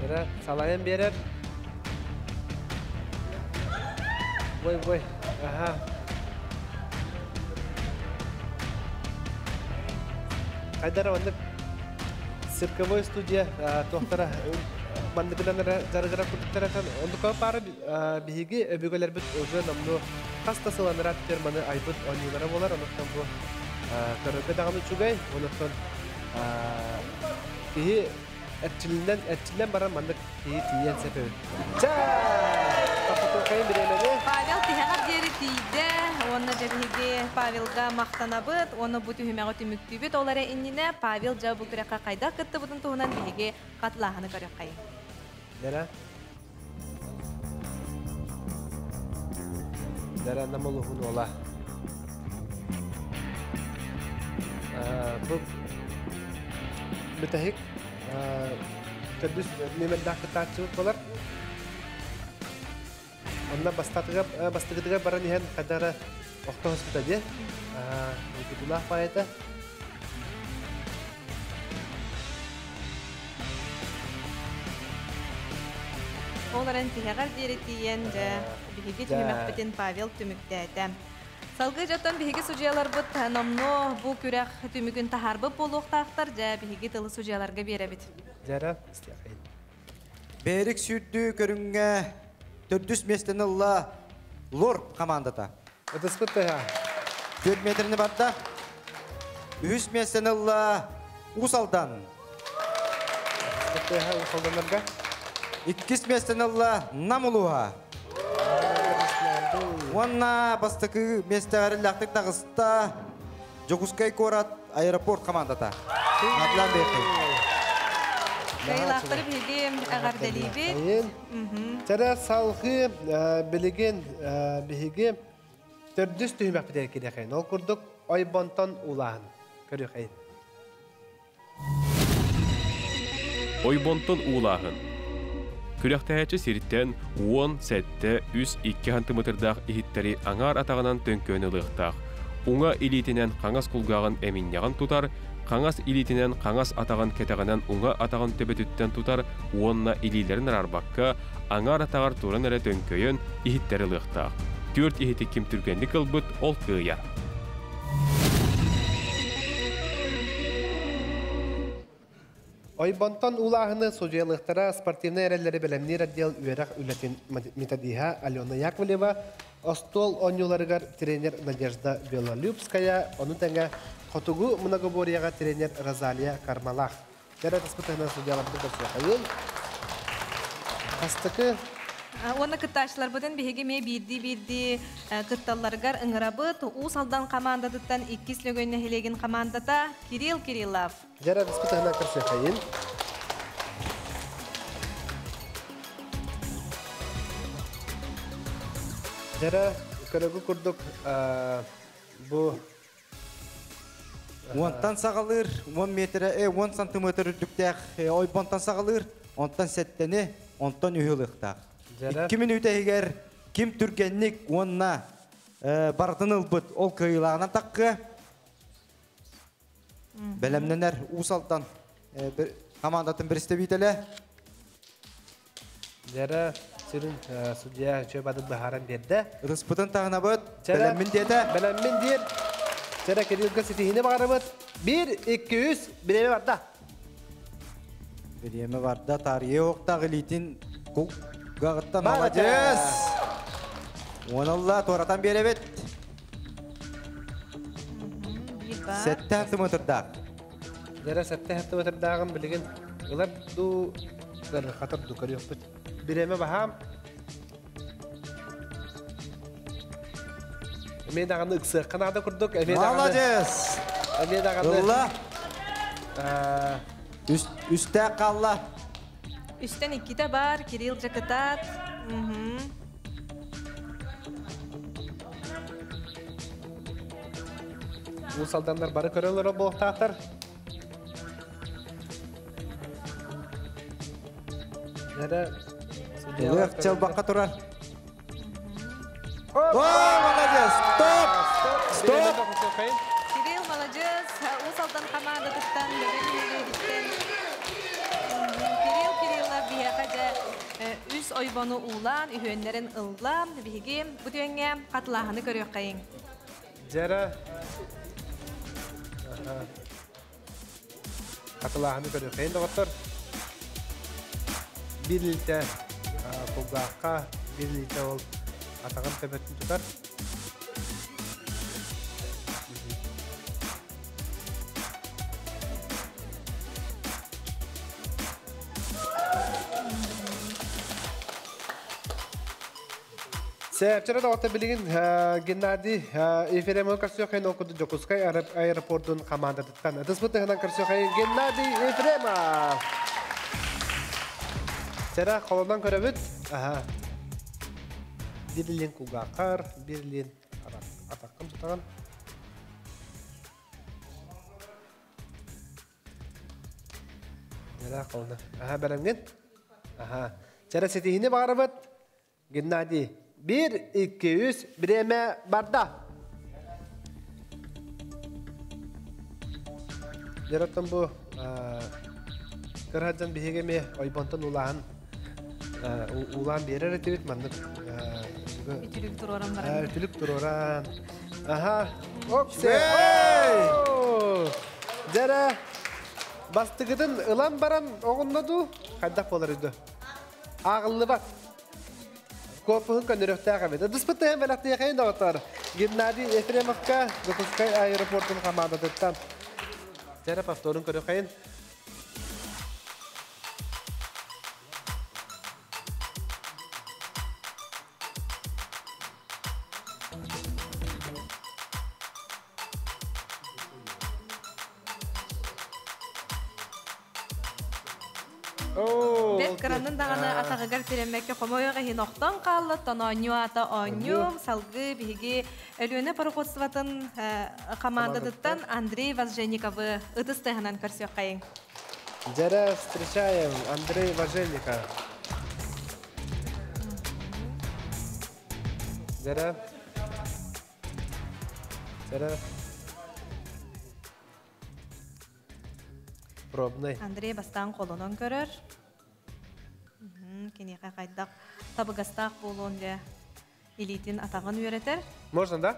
Дьэрэ, салайан биэрэр. Ой, ой, аха. Хайдара маннык цирковой студия туохтара манныгынан жарыгыра курдуктара оннука пара биһиги өбүгэлэрбит уже намну хас да сыланырат маны айбыт оонньуулара буолар, онуттан бу көрөргө даҕаны үчүгэй, онуттан киһи эрчиллэн эрчиллэн баран маннык киһи тиийэн сөп эбит. Ча! Тохтотуохайын бириэмэни. Павел тиһэҕэр диэри тиийдэ, уонна дьэ биһиги Павелга махтанабыт, уонна бу түһүмэҕи түмүктүүбүт. Ол эрэ иннинэ Павел дьэ бу күрэххэ хайдах кыттыбытын туһунан биһиги хатылааһыны көрүөххэйиҥ. Дара. Дара намолуһун ола. Бу бүтэһик төрдүс нүөмэрдээх кыттааччыбыт буолар. Онно бастатыга бастыгытыгар баран иһэн хайдара охто хоспута диэ. Уйгутулаах баайата. Ол эрэн тиһэҕэр диэри тиийэн дьэ биһиги түһүмэхпитин Павел түмүктээтэ. Салгыы дьоттон биһиги судьуйаларбыт номнуо бу күрэх түмүгүн таһаарбыт буолуохтаахтар, дьэ биһиги тылы судьуйаларга биэрэбит. Дьара, истиэххин. Берик сүүрдүү көрүҥҥэ төрдүс миэстэни ылла Лор командата. Ытыспыт тыһа. 4 метрini барда. Үһүс миэстэни ылла Уус Алдан. Ытыспыт тыһа Уус Алданнарга. Иккис миэстэни ылла Нам улууһа. Уонна бастакы миэстэҕэр иллээхтик таҕыста Дьокуускай куорат аэропорт командата. Адлан Беккей. Кыайыылаахтары биһиги эҕэрдэлиибит. Чэрэ салгыы билигин биһиги төрдүс түһүмэхпитигэр кириэхэйин. Ол курдук ойбонтон уулааһын көрүөхэйин. Ойбонтон уулааһын. Күрэхтэһээччи сиртэн 10, 7, 3, 2 сантиметрдаах иһиттэри аҥаар атаҕынан төҥкөөн ылыахтаах. Уҥа илиитинэн хаҥас кулгааҕын эминньэҕин тутар, хаҥас илиитинэн хаҥас атаҕын кэтэҕинэн уҥа атаҕын төбөтүттэн тутар уонна илиилэрин араарбакка, аҥаар атаҕар туран эрэ төҥкөйөн иһиттэри ылыахтаах. Түөрт иһити ким түргэнник ылбыт, ол кыайар. Ойбонтон уулааһыны судьуйалыахтара спортивнай эрэллэри бэлэмниир отдел үөрэх үлэтин методиһа Алена Яковлева, остуол оонньууларыгар тренер Надежда Белолюбская, ону тэҥэ хотугу многоборьеҕа тренер Розалия Кармалах. Кэрэ таспытынан судьуйаларбыт көрсүөхайын. Бастакы Уонна кыттааччыларбытын биһиги эмиэ биирдии-биирдии кытталларыгар ыҥырабыт. Уус Алдан хамаандатыттан иккис Лөгөй нэһилиэгин хамаандата Кирилл Кириллов. Дьэрэ таспытынан көрсүөхайын. Дьэрэ көрөгү курдук бу Онтан саҕалыыр 10 метр, 10 сантиметр үрдүктээх ойбонтон саҕалыыр, онтон сэттэни, онтон үһү ылыахтаах. 2 мүнүүтэ иһигэр ким түргэнник уонна барытын ылбыт ол кыайыылааҕынан таххыа. Бэлэмнэнэр Уус Алдан командатын представителэ. Дьэрэ сүрүн судья үчүгэй бадыт быһааран биэрдэ. Ытыспытын таһынабыт. Бэлэммин диэтэ. Бэлэммин диир. Чэрэ Кириллга ситиһиини баҕарабыт. 1, 2, 3, бириэмэ барда. Бириэмэ барда. Тарье оқтақ илиитин кулгағыттан молодец. Уоналла туоратан биэрэбит. Сэтте сантиметрдаах. Дьэрэ сэтте сантиметрдааҕын билигин ылар дуу, хатар дуу көрүөхпүт. Бириэмэ баһаам. Эмиэ даҕаны ыксыахха наада курдук. Эмиэ даҕаны. Молодец! Эмиэ даҕаны. Ылла. Үстээх хаалла. Үстэн иккитэ бар, Кирилл дьакытаат. Уус Алданнар бары көрөлөрө буолуохтаахтар. Ылыах чалбаққа турар. О, молодец! Стоп! Стоп! Кирилл молодец. Уус Алдан командатыттан Кирилл Кириллов биһиэхэ дьэ үс ойбону уулаан, үһүөннэрин ылла. Биһиги бу түгэҥҥэ хатылааһыны көрүөххэйиҥ. Дьэрэ хатылааһыны көрүөххэйин доҕоттор. Бір литр кулгаахха, бір литр ол атаҕын төбөтүн тутар. Сәпчәрә доҕотто билигин Геннадий Ефремов көрсүөххэ ол курдук Дьокуускай аэропордун командатыттан. Ытыспыт тыһынан көрсүөххэ Геннадий Ефремов. Сэрэ холонон көрөбүт. Аха. Бир кулгааххар, бир атаққын тутаҕын. Дьэрэ холона. Аха бэлэмҥин. Аха. Чэрэ ситиһини баҕарабыт. Геннадий. 1, 2, 3, бириэмэ барда. Дьэрэттэн бу кыраһаджан биһиги эми ойбонтон улаан улаан биэрэр этибит маннык үтүлүк туруоран баран. Үтүлүк туруоран. Аха. Оксе. Дьэрэ бастыгытын ылан баран оҕунна дуу хайдах буолар үдү. Ааҕыллыбат. Корпуһун көннөрүөхтээх эбит. Ыдыспыт тыһын бэлэхтиэхэйин доҕоттор. Геннадий Ефремовка Дьокуускай аэропортун командатыттан. Дьэрэ повторун көрүөххэйин. Бэрт кыранын даҕаны атаҕыгар тирэммэккэ хомойуох иһин охтон хаалла, оттон оонньуу аата оонньуу. Салгыы биһиги Өлүөнэ пароходствотын командатыттан Андрей Важенниковы ытыс тыаһынан көрсүөххэйиҥ. Дьэрэ, встречаем Андрей Важенников. Дьэрэ. Дьэрэ. Пробный. Андрей бастаан холонон көрөр. Киниэхэ хайдах табыгастаах буолуон дьэ илиитин атаҕын үөрэтэр. Можно, да?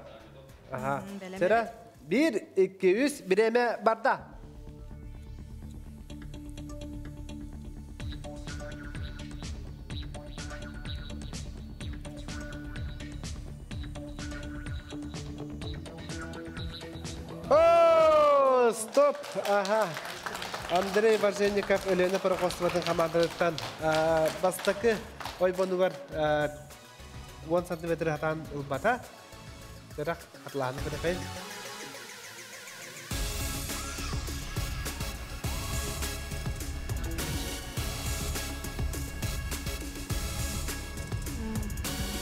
Ага. Сера, 1, 2, 3, биреме барда. О, стоп! Ага. Андрей Важенников Өлүөнэ пароходствотын командатыттан бастакы ойбонугар 10 сантиметр хатаан ылбата. Сэрэх хатылаһаны көрөкөйүн.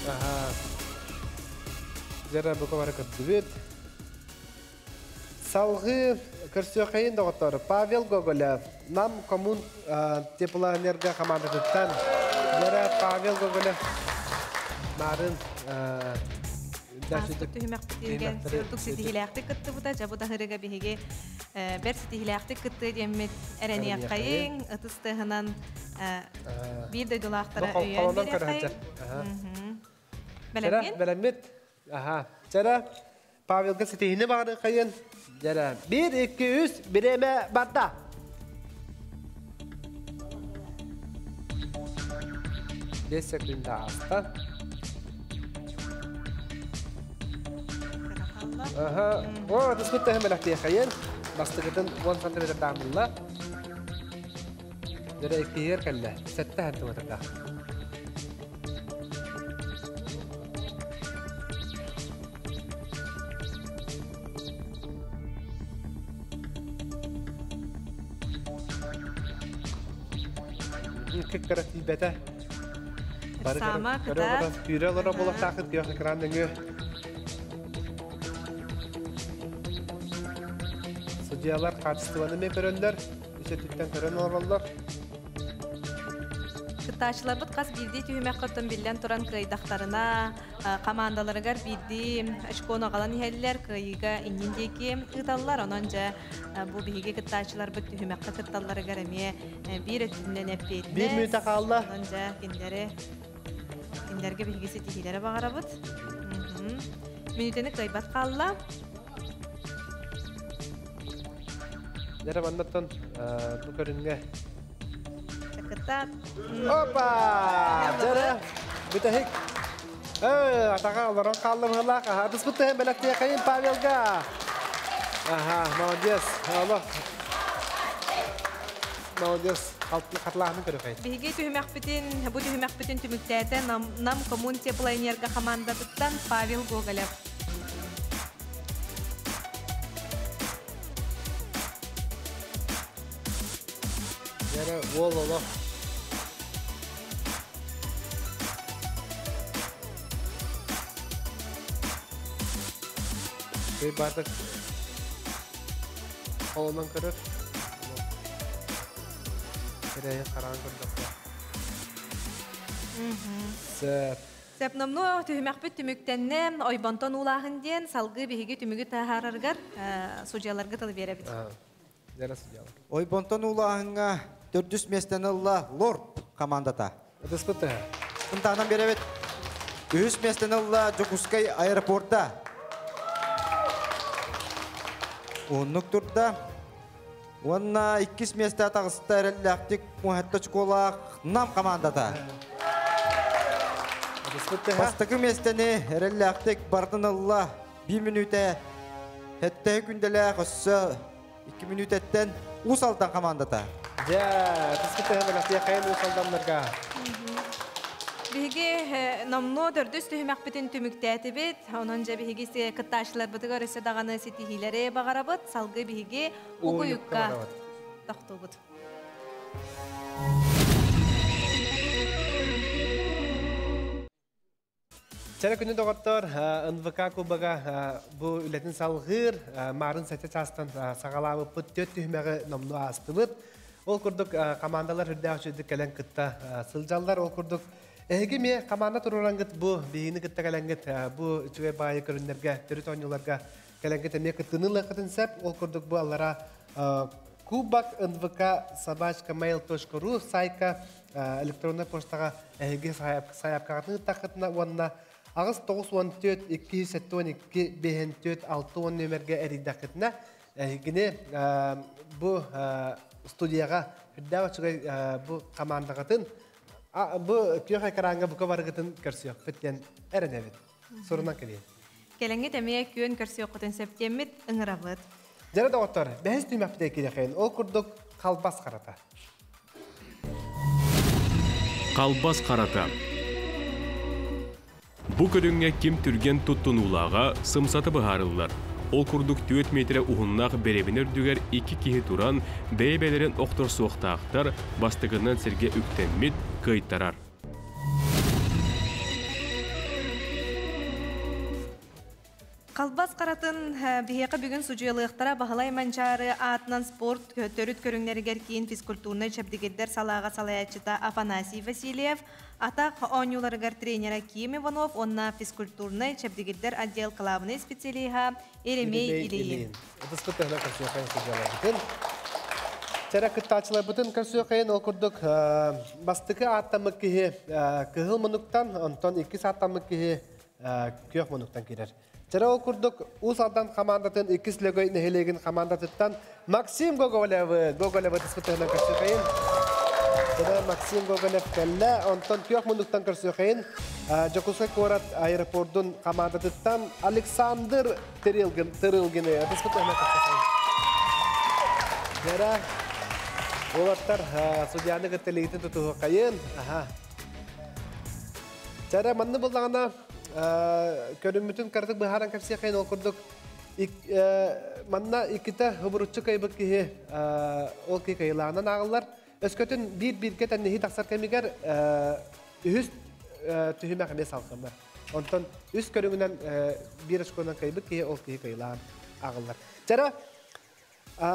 Ага. Жара бука бары көрдүбүт. Салгыы көрсүөххэйин доҕоттор Павел Гоголев Нам коммун теплоэнерго командатыттан Дьэрэ Павел Гоголев нарын Түһүмэхпитигэр ордук ситиһилээхтик кыттыбыта дьабы таһырыга биһиги бэр ситиһилээхтик кыттыа диэммит эрэниэххэйиҥ ытыс тыаһынан биир дойдулаахтара өйөөн биэриэххэйиҥ. Бэлэммит? Бэлэммит. Аха. Чара Павелга ситиһини баҕарыаххайын. Дьэрэ. 1, 2, 3, бириэмэ барда. Бес секунда ааста. Аха. О, түспүт тэһэн бэлэхтиэххэйин. Бастакытын 10 сантиметр даамылла. Дьэрэ иккиһигэр кэллэ. 7 сантиметрдаах. Кыккара тиийбэтэ. Бары көрө күүрэ олоро буолуохтаахыт күөх экран нөҥүө. Судьялар хаачыстыбаны эмиэ көрөллөр, үс өттүттэн көрөн олороллор. Кыттааччыларбыт хас биирдии түһүмэххэ оттон биллэн туран кыайдахтарына, командаларыгар биирдии очкону аҕалан иһэллэр, кыайыыга иннин диэки ыыталлар. Онон дьэ бу биһиги кыттааччыларбыт түһүмэххэ кытталларыгар эмиэ биир өттүнэн эппиэтинэс. Биир мүнүүтэ хаалла. Онон дьэ кинилэри кинилэргэ биһиги ситиһиилэри баҕарабыт. Мүнүүтэни кыайбат хаалла. Дьэ маннаттан бу көрүҥҥэ Чакыта. Опа! Дьэрэ, бүтэһик. Атаҕа олорон хаалла быһылаах. Аха, ытыспыт тыһын бэлэхтиэхэйин Павелга. Аха, молодец. Олох. Молодец. Хатылааһын көрөхөйүн. Биһиги түһүмэхпитин, бу түһүмэхпитин түмүктээтэ Нам, Нам коммун теплоэнерго командатыттан Павел Гоголев. Дьэрэ, уол олох. Кый баатык холонон көрөр. Кэрэйин хараан көрдөххө. Сөп. Сөп номнуо түһүмэхпит түмүктэннэ, ойбонтон уулааһын диэн салгыы биһиги түмүгү таһаарарыгар судьяларга тыл биэрэбит. Дьэрэ судьялар. Ойбонтон уулааһыҥҥа төрдүс миэстэни ылла Лорд командата. Ытыспыт тыһа. Ынтаанан биэрэбит. Үһүс миэстэни ылла Дьокуускай аэропорта. Уһуннук турда. Уонна иккис миэстэ таҕыста эрэллээхтик Муһатта школаах Нам командата. Бастакы миэстэни эрэллээхтик бартын ылла. 1 мүнүүтэ хэттэһи күндэлээх өссө 2 мүнүүтэттэн Уус Алдан командата. Дьэ, ытыспыт тыһа бэлэхтиэхэйин Уус Алданнарга. Биһиги номнуо төрдүс түһүмэхпитин түмүктээтибит. Онон дьэ биһиги кыттааччыларбытыгар өссө даҕаны ситиһиилэри баҕарабыт. Салгыы биһиги угуйукка тохтуубут. Чара күнү доҕоттор, НВК кубога бу үлэтин салгыыр, марын сәтэ чаастан саҕалаабыппыт төт түһүмэҕи номну аастыбыт. Ол курдук командалар үрдээх үчүгдүк кэлэн кытта сылдьаллар. Ол курдук эһиги ме команда турурангыт бу биһини кытта кэлэнгит бу үчүгэй баайы көрүннэргэ, төрүт оонньууларга кэлэнгит эмиэ кыттыны ылыаххытын сеп. Ол курдук бу аллара кубок нвк собачка mail.ru сайка электронный почтаға эһиги сайапкаҕытын ыттаххытына уонна аҕыс 94 272 54 6 нөмерге эрийдэххитинэ эһигини бу студияға үрдээх үчүгэй бу командаҕытын бу күөх экраҥҥа бука барыгытын көрсүөхпүт диэн эрэнэбит. Сурунан кэлиэн. Келеңгит эмиэ күөн көрсүөххүтүн септиэммит ыҥырабыт. Дьэрэ доҕоттор, бэһис түмэхпитэ кирэхин, ол курдук халбас харата. Халбас харата. Бу көрүҥҥэ ким түргэн туттунуулааҕа сымсата быһаарыллар. Ол курдук 4 метрэ уһуннаах бэрэбинэ үрдүгэр икки киһи туран, бэйэ-бэйэлэрин охторсуохтаахтар, бастакынан сиргэ үктэммит, кыайтарар. Халбас қаратын биһиэхэ бүгүн судьуйалыахтара Баһылай Манчаары аатынан спорт төрүт көрүҥнэригэр киин физкультурнай чэбдигирдэр салааҕа салайааччыта Афанасий Васильев, атах оонньууларыгар тренера Ким Иванов уонна физкультурнай чэбдигирдэр отдел кылаабынай специалиһа Еремей Ильин. Ытыспыт тыһына көрсүөхайын судьуйаларбытын. Чэрэ кыттааччыларбытын көрсүөхайын, ол курдук бастакы ааттаммыт киһи кыһыл мунуктан, онтон иккис ааттаммыт киһи күөх мунуктан киирэр. Чэрэ ол курдук Уус Алдан командатын иккис Лөгөй нэһилиэгин командатыттан Максим Гоголевы, Гоголевы тыспытыһынан көрсүөхайын. Чэрэ Максим Гоголев кэллэ, онтон күөх мунуктан көрсүөхайын Дьокуускай куорат аэропордун командатыттан Александр Тырылгин, Тырылгины тыспытыһынан көрсүөхайын. Чэрэ уолаттар судьяны кытта илиитин тутуһуохайын. Аха. Чэрэ манны буллаҕына көрүммүтүн кыратык быһааран кэпсиэххин, ол курдук манна иккитэ хыбыруччу кыайбыт киһи ол киһи кыайылааҕынан ааҕыллар. Өскөтүн биир бииргэ тэнниһии тахсар кэмигэр үһүс түһүмэх эмиэ салҕанар. Онтон үс көрүҥүнэн биир очконан кыайбыт киһи ол киһи кыайылааҕын ааҕыллар. Чара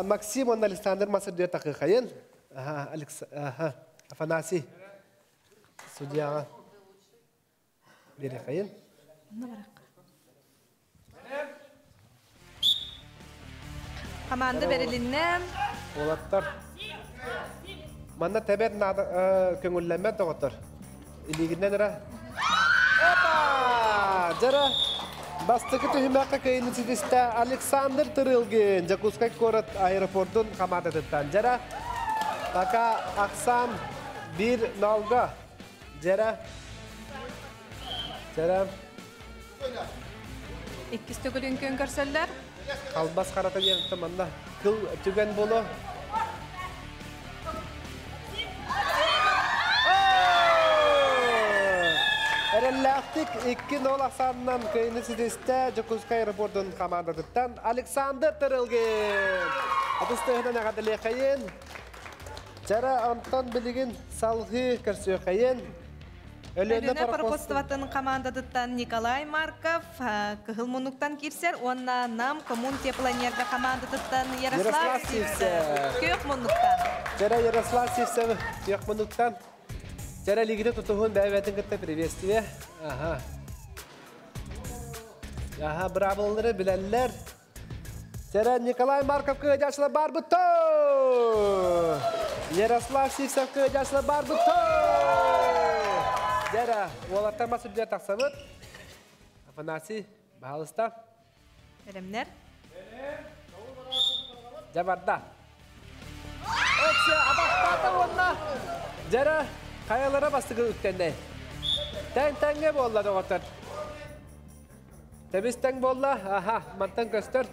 Максим уонна Александр Масырдыа такыхайын. Аха, Афанасий судьяға берехайын. Команда берилинне. Уолаттар. Манна тэбэр наада көҥүллэммэт доҕоттор. Илиигинэн эрэ. Опа! Дьара бастакы түһүмэххэ кыайыыны ситистэ Александр Тырылгин, Дьокуускай куорат аэропордун хамаататыттан. Дьара пока ахсаан бир нолга. Дьара. Дьара. Иккис төгүлүн күн көрсөллөр. Халбас харата диэн манна кыл түгэн боло. Эрэллээхтик 2-0 ахсаанынан кыайыыны ситистэ Дьокуускай аэропордун командатыттан Александр Тырылгин. Ытыс тыаһынан эҕэрдэлиэхэйин. Чара онтон билигин салгыы көрсүөххэйин. Өлүөнэ пароходствотын командатыттан Николай Марков кыһыл муннуктан киирсэр уонна Нам коммун теплоэнерго командатыттан Ярослав Сивцев күөх муннуктан. Чара Ярослав Сивцев күөх муннуктан. Чара лигите тутуһун бэйбэтин кытта приветствие. Аха. Аха, браблары билэллэр. Чара Николай Марков кыадьаачылар бар бутто! Ярослав Сивцев кыадьаачылар бар бутто! Жара, уолаттар мас үрдүгэр тахсабыт. Афанасий, баһалыста. Бэлэмнэр. Жабарда. Өксө абаттаата уонна жара хайалара бастыгы үктэннэй. Тэҥ-тэҥҥэ буолла доҕоттор. Тэбис тэҥ буолла, аха, мантан көстөр.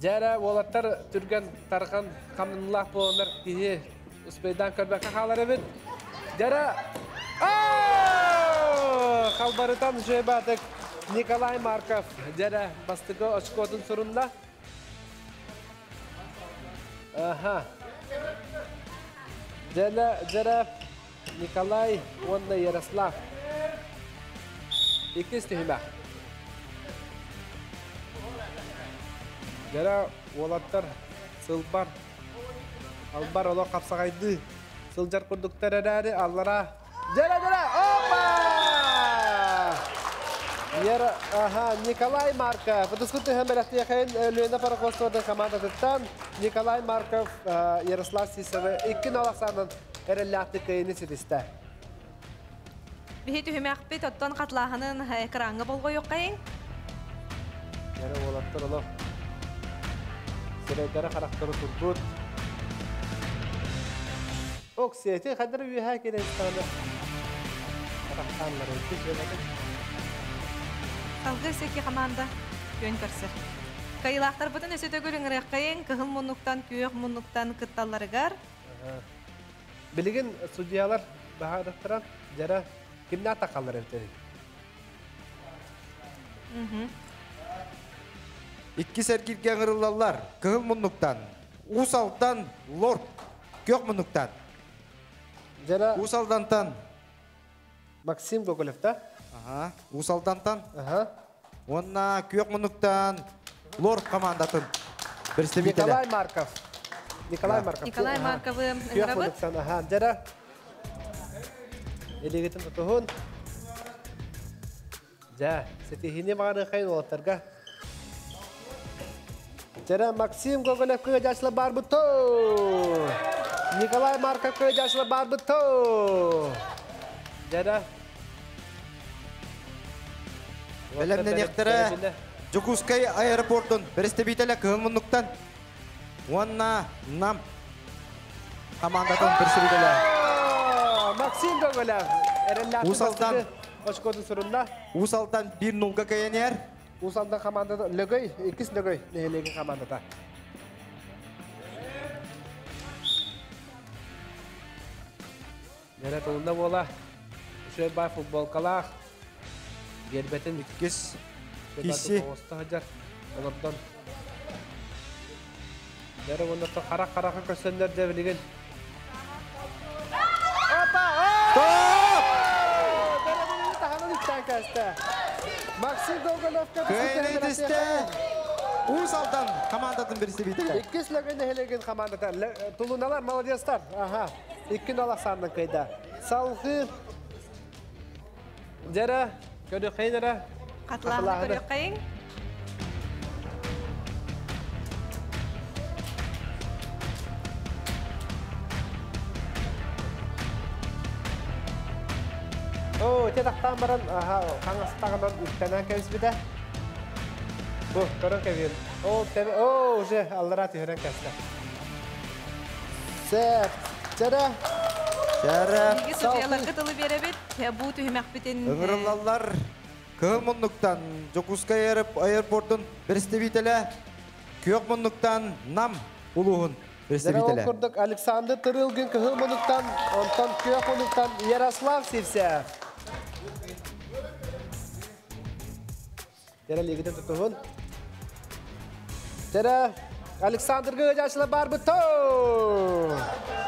Жара уолаттар түргэн тархан хамнылаах буоланнар киһи успейдан көрбөккө хаалар эбит. Жара халбарытан жөйбатык Николай Марков жара бастыгы очкотун сурунна. Аха. Жара, жара Николай уонна Ярослав. Иккис түһүмэх. Дьэрэ уолаттар сылбар, албар олох хапсаҕайдыы сылдьар курдуктар эрээри аллара дьэрэ дьэрэ опа! Яра, ага, Николай Марков. Выпуск түһэн бэлэхтиэхэйин Лена Парохостоватын командатыттан Николай Марков Ярослав Сисовы 2-0 ахсаанынан эрэллээхтик кыайыыны ситистэ. Биһи түһүмэхпит оттон хатлааһынын экраҥҥа болҕойуоххайыҥ. Дьэрэ уолаттар олох сирэйдэрэ харахтары турбут. Оксиэти хайдары үөһээ киирэн истэҕинэ харахтааннар өлбүт дьиэлэрин. Салгыы секи команда күөн көрсөр. Кайылаахтарбытын өсө төгүл ыҥырыаххайыҥ, кыһыл муннуктан, күөх муннуктан кытталларыгар. Билигин судьялар баһаарыттаран дьэрэ кимнээх тахаллар эбитэри? Иккис эргиргэ ыҥырыллаллар. Кыһыл муннуктан, Уус Алдан, Лорд, күөх муннуктан. Дьэрэ Уус Алдантан Максим Гоголев да? Ага, Уус Алдантан. Ага. Уонна күөх муннуктан Лорд командатын представителя. Николай Марков. Николай Марков. Николай Марковы Күөх ыҥырабыт. муннуктан, ага. Дьэрэ Илигитин тутуһун. Дьэ, ситиһиини баҕарыахайын уолаттарга. Дьэрэ Максим Гоголев кыадьаачыла барбыт Николай Марков кыадьаачыла барбыт Дьэрэ. Бэлэмнэниэхтэрэ Дьокуускай аэропортун представителя кыһыл муннуктан уонна Нам командатын представителя. Максим Гоголев эрэллээх Уус Алдан очкотун сурунна. Уус Алдан 1-0-га кэйэнээр. Уус Алдан командата Лөгөй, иккис Лөгөй нэһилиэгин командата. Дьэрэ тулунна буола. Үчүгэй бай футболкалаах. Гербетин иккис киси сылдьар. Олордон. Дьэрэ уонна харах-хараха көссөннөр дьэ билигин. Опа! Стоп! Дьэрэ билигин таһынан үктээн кээстэ. Максим Гоголевка Кыайыны Уус Алдан командатын представителя. Иккис Лөгөй нэһилиэгин командата. Тулуналар молодецтар. Ага. 2-0 ахсаанынан кыайда. Салгыы Дьэрэ көрүөххэйин эрэ. Хатылааһыны көрүөххэйин. Оо, ити тахтаан баран, аха, хаҥастаҕынан үктэнэн кэбиспитэ. Бу, көрөн кэбиһин. Оо, тэбэ, оо, уже аллараа түһэрэн кэстэ. Сеп, чэрэ. Чэрэ. Биһиги судьуйаларга тылы биэрэбит. Бу түһүмэхпитин Ыҥырыллаллар. Кыһыл муннуктан Дьокуускай аэропортун представителя, күөх муннуктан Нам улууһун Дьэ, ол представителя. курдук Александр Тырылгин кыһыл муннуктан, онтон күөх муннуктан Ярослав Сивцев. Дьэрэ лигитин тутуһун. Дьэрэ Александр Гыдьаачыла барбыт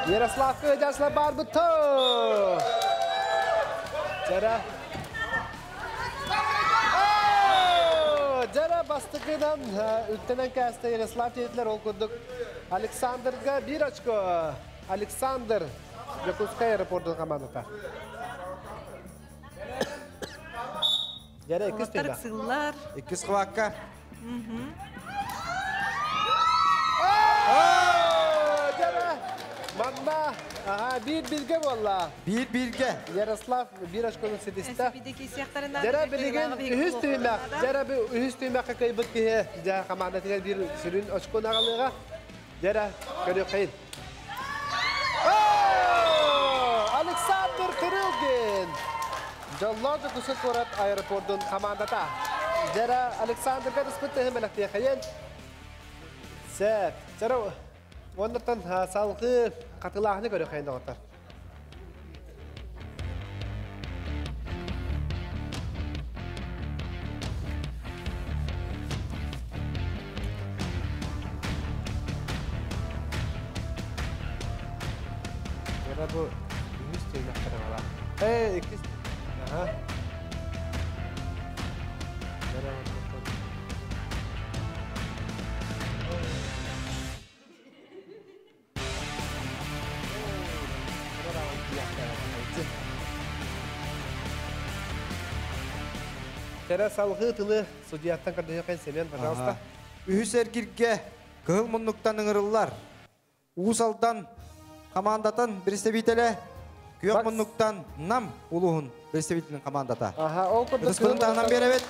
Ярослав Гыдьаачыла барбыт Дьэрэ Дьэрэ бастакынан үктэнэн кээстэ Ярослав диэтилэр ол курдук Александрга 1 очко. Александр Дьокуускай аэропордун командата. Дьэрэ иккис Уолаттар түһүмэх. ыксыыллар. Иккис хвакка. Дьэрэ манна аха биир билгэ буолла. Биир бииргэ. Ярослав биир очкону ситистэ. Биде киисиэхтэринэн Дьэрэ билигин үһүс түһүмэх. Дьэрэ үһүс түһүмэххэ кыайбыт киһи дьэ командатыгар биир сүрүн очкону аҕалыаҕа. Дьэрэ көрүөххэйин. Александр Тырылгин! Дьоллоох Дьокуускай куорат аэропордун командата. Дьэрэ Александрга түспүт тыһы мэлэхтиэхэйин. Сеп. Дьэрэ уоннаттан салгыы хатылааһыны көрүөххэйин доҕоттор. Дьэрэ бу үһүс түһүмэхтэрэ бала. Иккис. Аха. Тәрә салғы тылы судьяттан көрдөһөкөн Семен, пожалуйста. Үһүс эргирге кыһыл муннуктан ыҥырыллар. Уус Алдан командатын представителе күөх муннуктан Нам улуһун представителин командата. Аха, ол курдук Ытыспытын таһынан биэрэбит.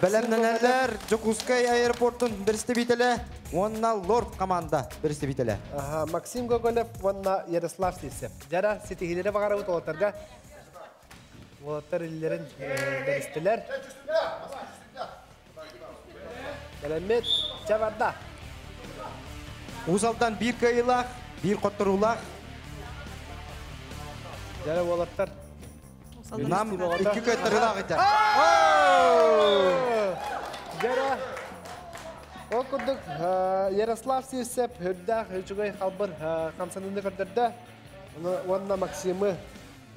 Бэлэмнэнэллэр Дьокуускай аэропортун представителе уонна Лорд команда представителе. Аха, Максим Гоголев уонна Ярослав Сивцев. Жара ситиһилери баҕарабыт уолаттарга. Уолаттар иллерин бэристилер. Бэлэммит чабарда. Уус Алдан биир кыайыылаах, биир хотторуулаах. Жара уолаттар. Нам икки кыайтарыылаах этэ. Жара ол курдук Ярослав Сивцев үрдээх үчүгэй халбыр хамсаныыны көрдөрдө. Уонна Максимы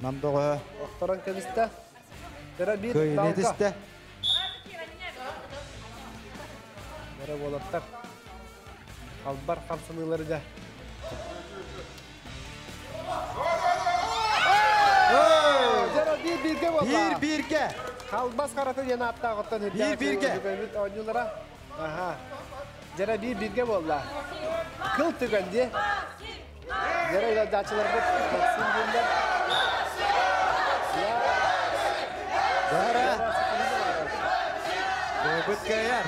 Нам доҕо охторон кэбистэ. Жара биир кыайыыны далга. этистэ. Жара уолаттар халбар хамсаныылары да. Жара биир бииргэ буолла. Биир бииргэ. Халбас хараты диэн ааттаах оттон Биир бииргэ. оонньуулара. Аха. Жара биир бииргэ буолла. Кыл түгэн дии. Жара ыалдьааччыларбыт Максим дииллэр. Жара. Кыайбыт кыайар.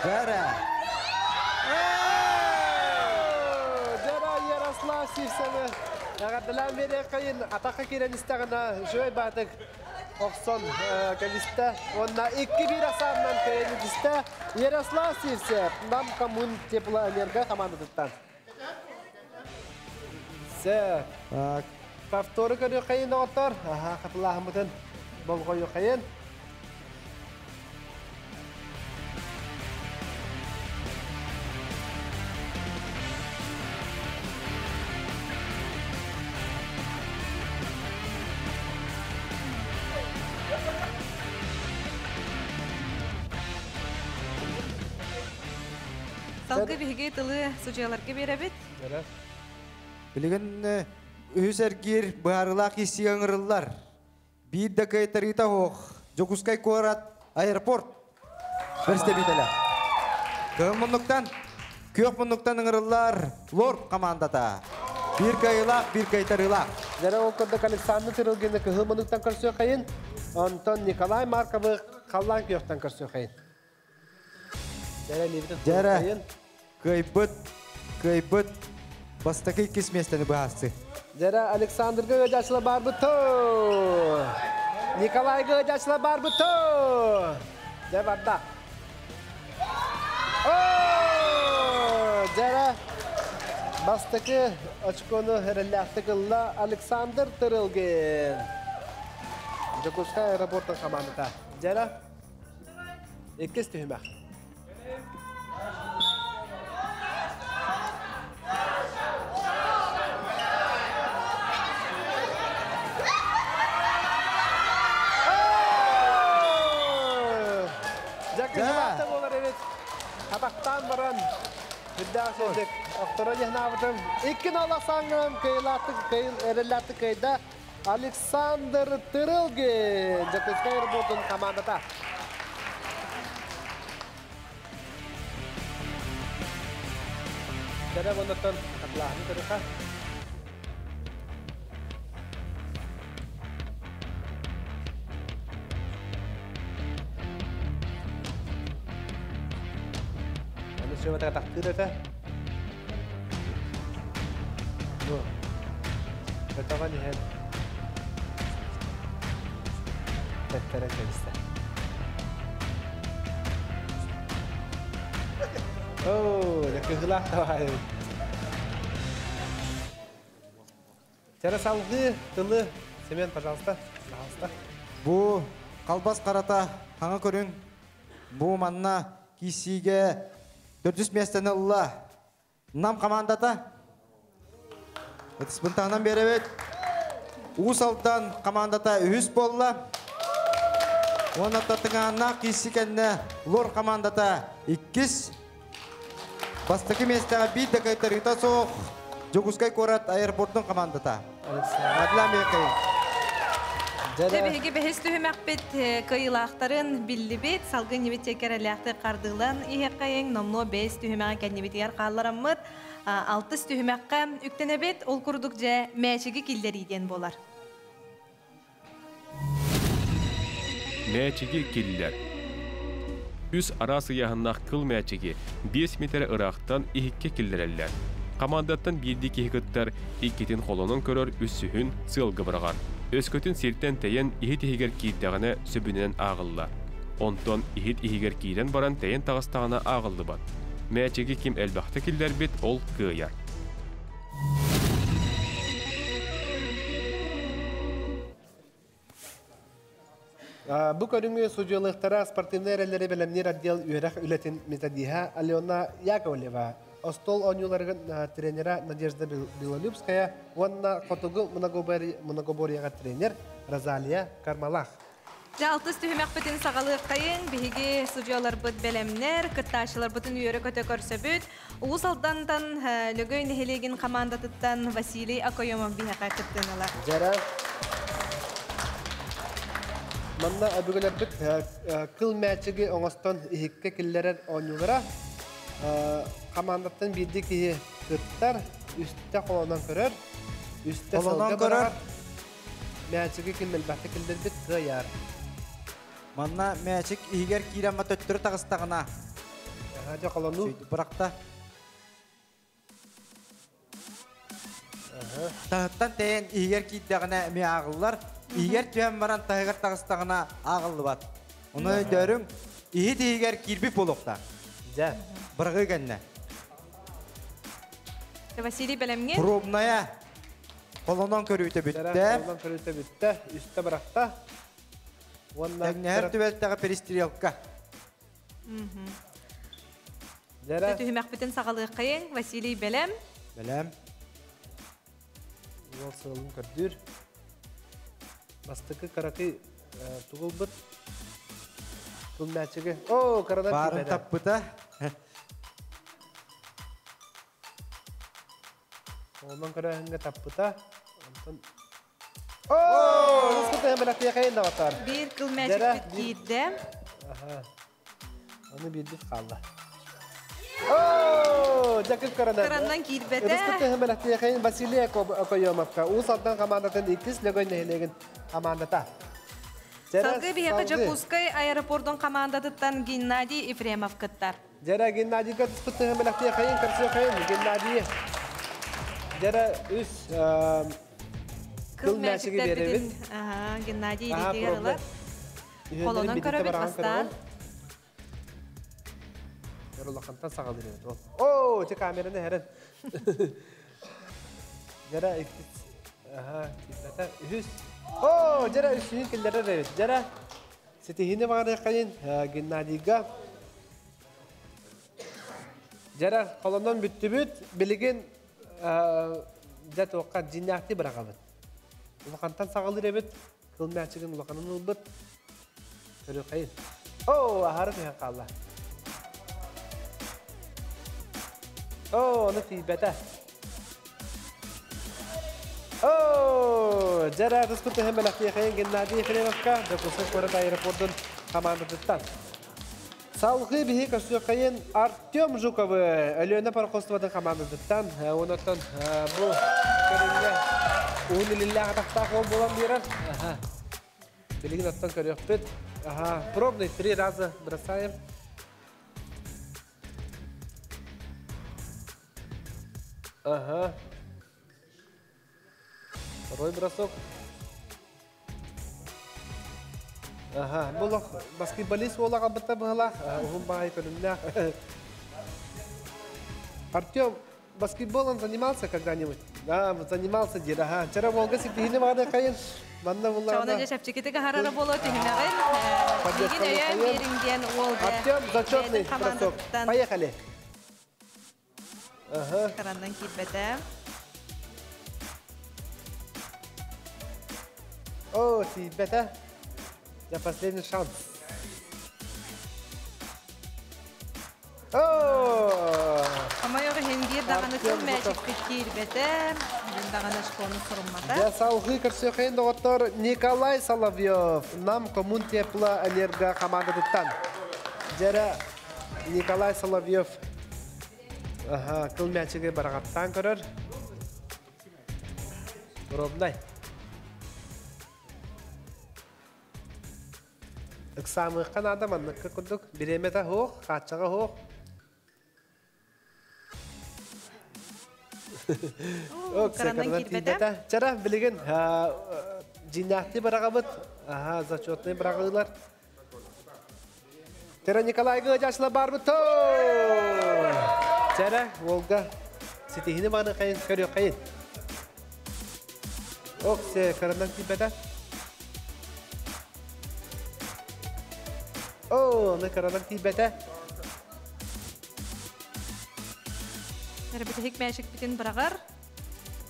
Жара. Жара Ярослав Сивцевы эҕэрдэлээн биэриэххэйин атахха киирэн истэҕинэ үчүгэй баатык охсон кэбистэ. Уонна 2-1 асаанынан кыайан үтүстэ. Ярослав Сивцев Нам коммун теплоэнерго командатыттан. Сэ. Повторы көрүөххэйин доҕоттор. Аха, хатылааһыммытын болҕойуоххайын. Салгы биһиги тылы судьуйаларга биэрэбит. Билигин үһүс эргиир быһаарыылаах киирсиигэ ыҥырыллар. Биир да кыайтарыыта суох. Дьокуускай куорат аэропорт представителэ. Кыһыл муннуктан, күөх муннуктан ыҥырыллар Лорд командата. Биир кыайыылаах, биир кыайтарыылаах. Дьэрэ ол курдук Александр Тырылгины кыһыл муннуктан көрсүөххэйин, онтон Николай Марковы халлаан күөхтэн көрсүөххэйин. Дьэрэ илиибитин Дьэрэ туруоххайын. кыайбыт, кыайбыт бастакы иккис миэстэни быһаарсыы. Дьэрэ Александрга ыадьааччылар барбыт тоо. Николайга ыадьааччылар барбыт тоо. Дьэ барда. Дьэрэ бастакы очкону эрэллээхтик ылла Александр Тырылгин. Дьокуускай аэропортун командата. Дьэрэ иккис түһүмэх. Дьэ буолар эбит. Хатахтаан баран үрдээх сөдик охторо дьэһнаабытым. 2-0 саңган кыйлааттык кыйыл эрэллээттик кыйда Александр Тырылгин Дьокуускай аэропортун командата. Дәрә бұндықтан қатылағын көріқа. Аны сөбәтәгә тактыр этэ. Бу. Бэтаган иһэн. Тәттәрә кәбистә. Оо, дьэ давай. Тәрә салгы тылы Семен, пожалуйста. Пожалуйста. Бу қалбас қарата хаңа көрүң. Бу манна кисиге 400 местені ылла. Нам командата. Ытыспынтағынан беребет. Уус Алдан командата үһүс болла. Онна татыгааннаах киирсии кэннэ Лор командата иккис. Бастакы миэстэҕэ биир да кыайтарыыта суох Дьокуускай куорат аэропордун командата. Адлан Мекай. Дьэ биһиги бэһис түһүмэхпит кыайыылаахтарын биллибит, салгыы ньибит кэрэлээхтик хардыылан иһиэххэйиҥ, номнуо бэс түһүмэҕин кэннибитигэр хааллараммыт, алтыс түһүмэххэ үктэнэбит, ол курдук дьэ мээчиги киллэрии диэн буолар. Мээчиги киллэр. Үс араас ыйааһыннаах кыл мээчиги 5 миэтэрэ ыраахтан иһиккэ киллэрэллэр. Хамаандаттан биирдии киһи кыттар, иккитин холонон көрөр, үсүһүн сыалга быраҕар. Өскөтүн сиртэн тэйэн иһит иһигэр киирдэҕинэ сөбүнэн ааҕыллар. Онтон иһит иһигэр киирэн баран тэйэн таҕыстаҕына ааҕыллыбат. Мээчиги ким элбэхтэ киллэрбит, ол кыайар. Бу көрүҥү судьуйалыахтара спортивнай эрэллэри бэлэмниир отдел үөрэх үлэтин методиһа Алена Яковлева, остуол оонньууларыгар тренера Надежда Белолюбская уонна хотугу многоборьеҕа тренер Розалия Кармалах. Дьэ, алтыс түһүмэхпитин саҕалыаххайыҥ. Биһиги судьуйаларбыт бэлэмнэр, кыттааччыларбытын үөрэ-көтө көрсөбүт. Уус Алдантан Лөгөй нэһилиэгин хамаандатыттан Василий Окоемов биһиэхэ кыттыыны ылар. Дьэрэ. Манна өбүгэлэрбит кыл мээчиги оҥостон иһиккэ киллэрэр оонньуулара. Хамаандаттан биирдии киһи кыттар, үстэ холонон көрөр, үстэ сылга барар. Мээчиги ким элбэхтик киллэрбит кыайар. Манна мээчик иһигэр киирэн төттөрү таҕыстаҕына. Дьэ холонуу. Бырахта. Таһыттан тэйэн иһигэр киирдэҕинэ эмиэ ааҕыллар. Иһигэр түһэн баран таһыгар таҕыстаҕына ааҕыллыбат. Ону өйдөөрүҥ, иһит иһигэр киирбит буолуохтаах. Дьэ. Быраҕыы кэннэ. Василий бэлэмҥин? Пробная. Холонон көрүүтэ бүттэ. Холонон көрүүтэ бүттэ. Үстэ бырахта. Уонна Тэҥнэһэр түбэлтэҕэ перестрелка. Дьэрэ. Түһүмэхпитин саҕалыаххайыҥ. Василий бэлэм. Бэлэм. Уол сыалын көрдүүр. Бастакы каракый тугулбут. Кыл мээчиги. О, карадан Баарын таппыта. Онон көрөһүҥҥэ таппыта. Онтон Оо! Ыспыт бэлэхтиэхэйин даҕатар. Биир кыл мээчикпит киирдэ. Аха. Аны биирдик хаалла. Оо! Дьакып каранан. Кыраннан киирбэтэ. Ыспыт бэлэхтиэхэйин Василий Окоемовка. Уус Алдан командатын иккис Лөгөй нэһилиэгин командата. Салгыы биһиэхэ Дьокуускай аэропордун командатыттан Геннадий Ефремов кыттар. Дьэрэ Геннадийга түспүт бэлэхтиэхэйин көрсүөххэйин Геннадий. Дьэрэ үс кыл мээчиги биэрэбит. Геннадий илиитигэр ылар. Холонон көрөбүт бастаан. Улахантан саҕалыыр эбит ол. Оо, ити камераны хэрэн. Дьэрэ иккис. Аха, киллэтэ. Үһүс. Оо, дьэрэ үсүһүн киллэрэр эбит. Дьэрэ ситиһиини баҕарыаххайын Геннадийга. Дьэрэ холонон бүттүбүт. Билигин дьэ туохха дьиҥнээхтии быраҕабыт. Улахантан саҕалыыр эбит. Кыл мээчигин улаханын ылбыт. Көрүөххэйин. Оо, аһары түһэн хаалла. Оо, ону тиийбэтэ. Оо, дьэрэ атыспыт түһэн бэлэхтиэхэйин Геннадий Ефремовка, Дьокуускай куорат аэропордун командатыттан. Салгыы биһи көрсүөххэйин Артем Жуковы Өлүөнэ пароходствотын командатыттан, онуттан бу көрүҥҥэ уһун илиллээх атахтаах уол буолан биэрэр. Билигин оттон көрүөхпүт. Ага, пробный три раза бросаем. Ага. Второй бросок. Ага, бұл баскетболист буола қалбытта быһылаах, уһун баай көрүҥнээх. Артем, баскетболом занимался когда-нибудь? Да, занимался диир. Ага, чара Волга ситиһини баҕада хайын. Манна буллаҕына. Чоҕуна дьэ чэпчэкитик аһарара буолуо түһүмэҕин. Миигин өйөөн биэриҥ диэн уол Артем, зачетный бросок. Поехали. Ага. Карандан киирбэтэ. О, тиийбэтэ. За последний шанс. О! Амайығы хенгир дағаны кыл мәчік киирбете, дағаны шконы сұрыммата. Я салғы көрсөкейін доғыттар Николай Соловьев, нам коммун тепла энерго командадыттан. Жара Николай Соловьев кыл мәчігі барағаттан көрір. Робнай. Ыксамыққан адам анныққа күрдік. Биремета хоқ, қатшаға хоқ. Каранан киирбете. Чара билеген жинахты барагабыт. Аха, зачетный барагылар. Тера Николай Гыжашла барбыт. Чара Волга ситихини баны кайын көрө кайын. Ок, се каранан киирбете. О, не каранан киирбете. Әрбітік мәшік бітін бірағар.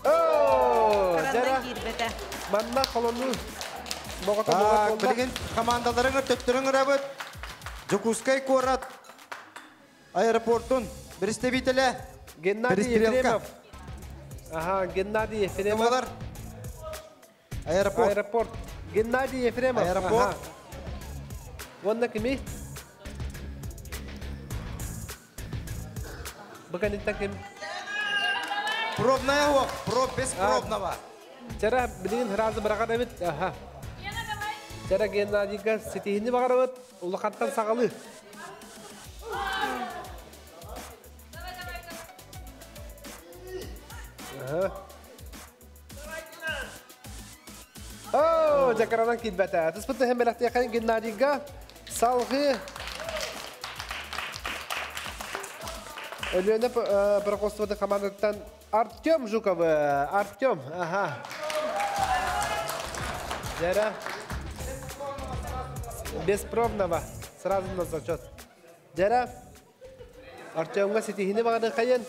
О, Карандан киирбете. Манна колону. Так, билген командаларыңыр төттөрүң ырабыт. Жукускай корат аэропортун представителі. Геннадий Ефремов. Ага, Геннадий Ефремов. Аэропорт. Аэропорт. Геннадий Ефремов. Аэропорт. Онна кими? Бүгін ким? Пробная ох, проб без пробного. Чара билген разы бараган эбит. Аха. Чара Геннадийга сетихини багарабыт, улахаттан сагалы. Аха. О, жакаранан килбәтә. Тыспыты һәм беләхтә якын Геннадийга салгы Өлөне Прокостовды командаттан Артем Жуков. Артем, ага. Жара. Без пробного. Сразу на зачет. Жара. Артемга сетихини бағаны қайын.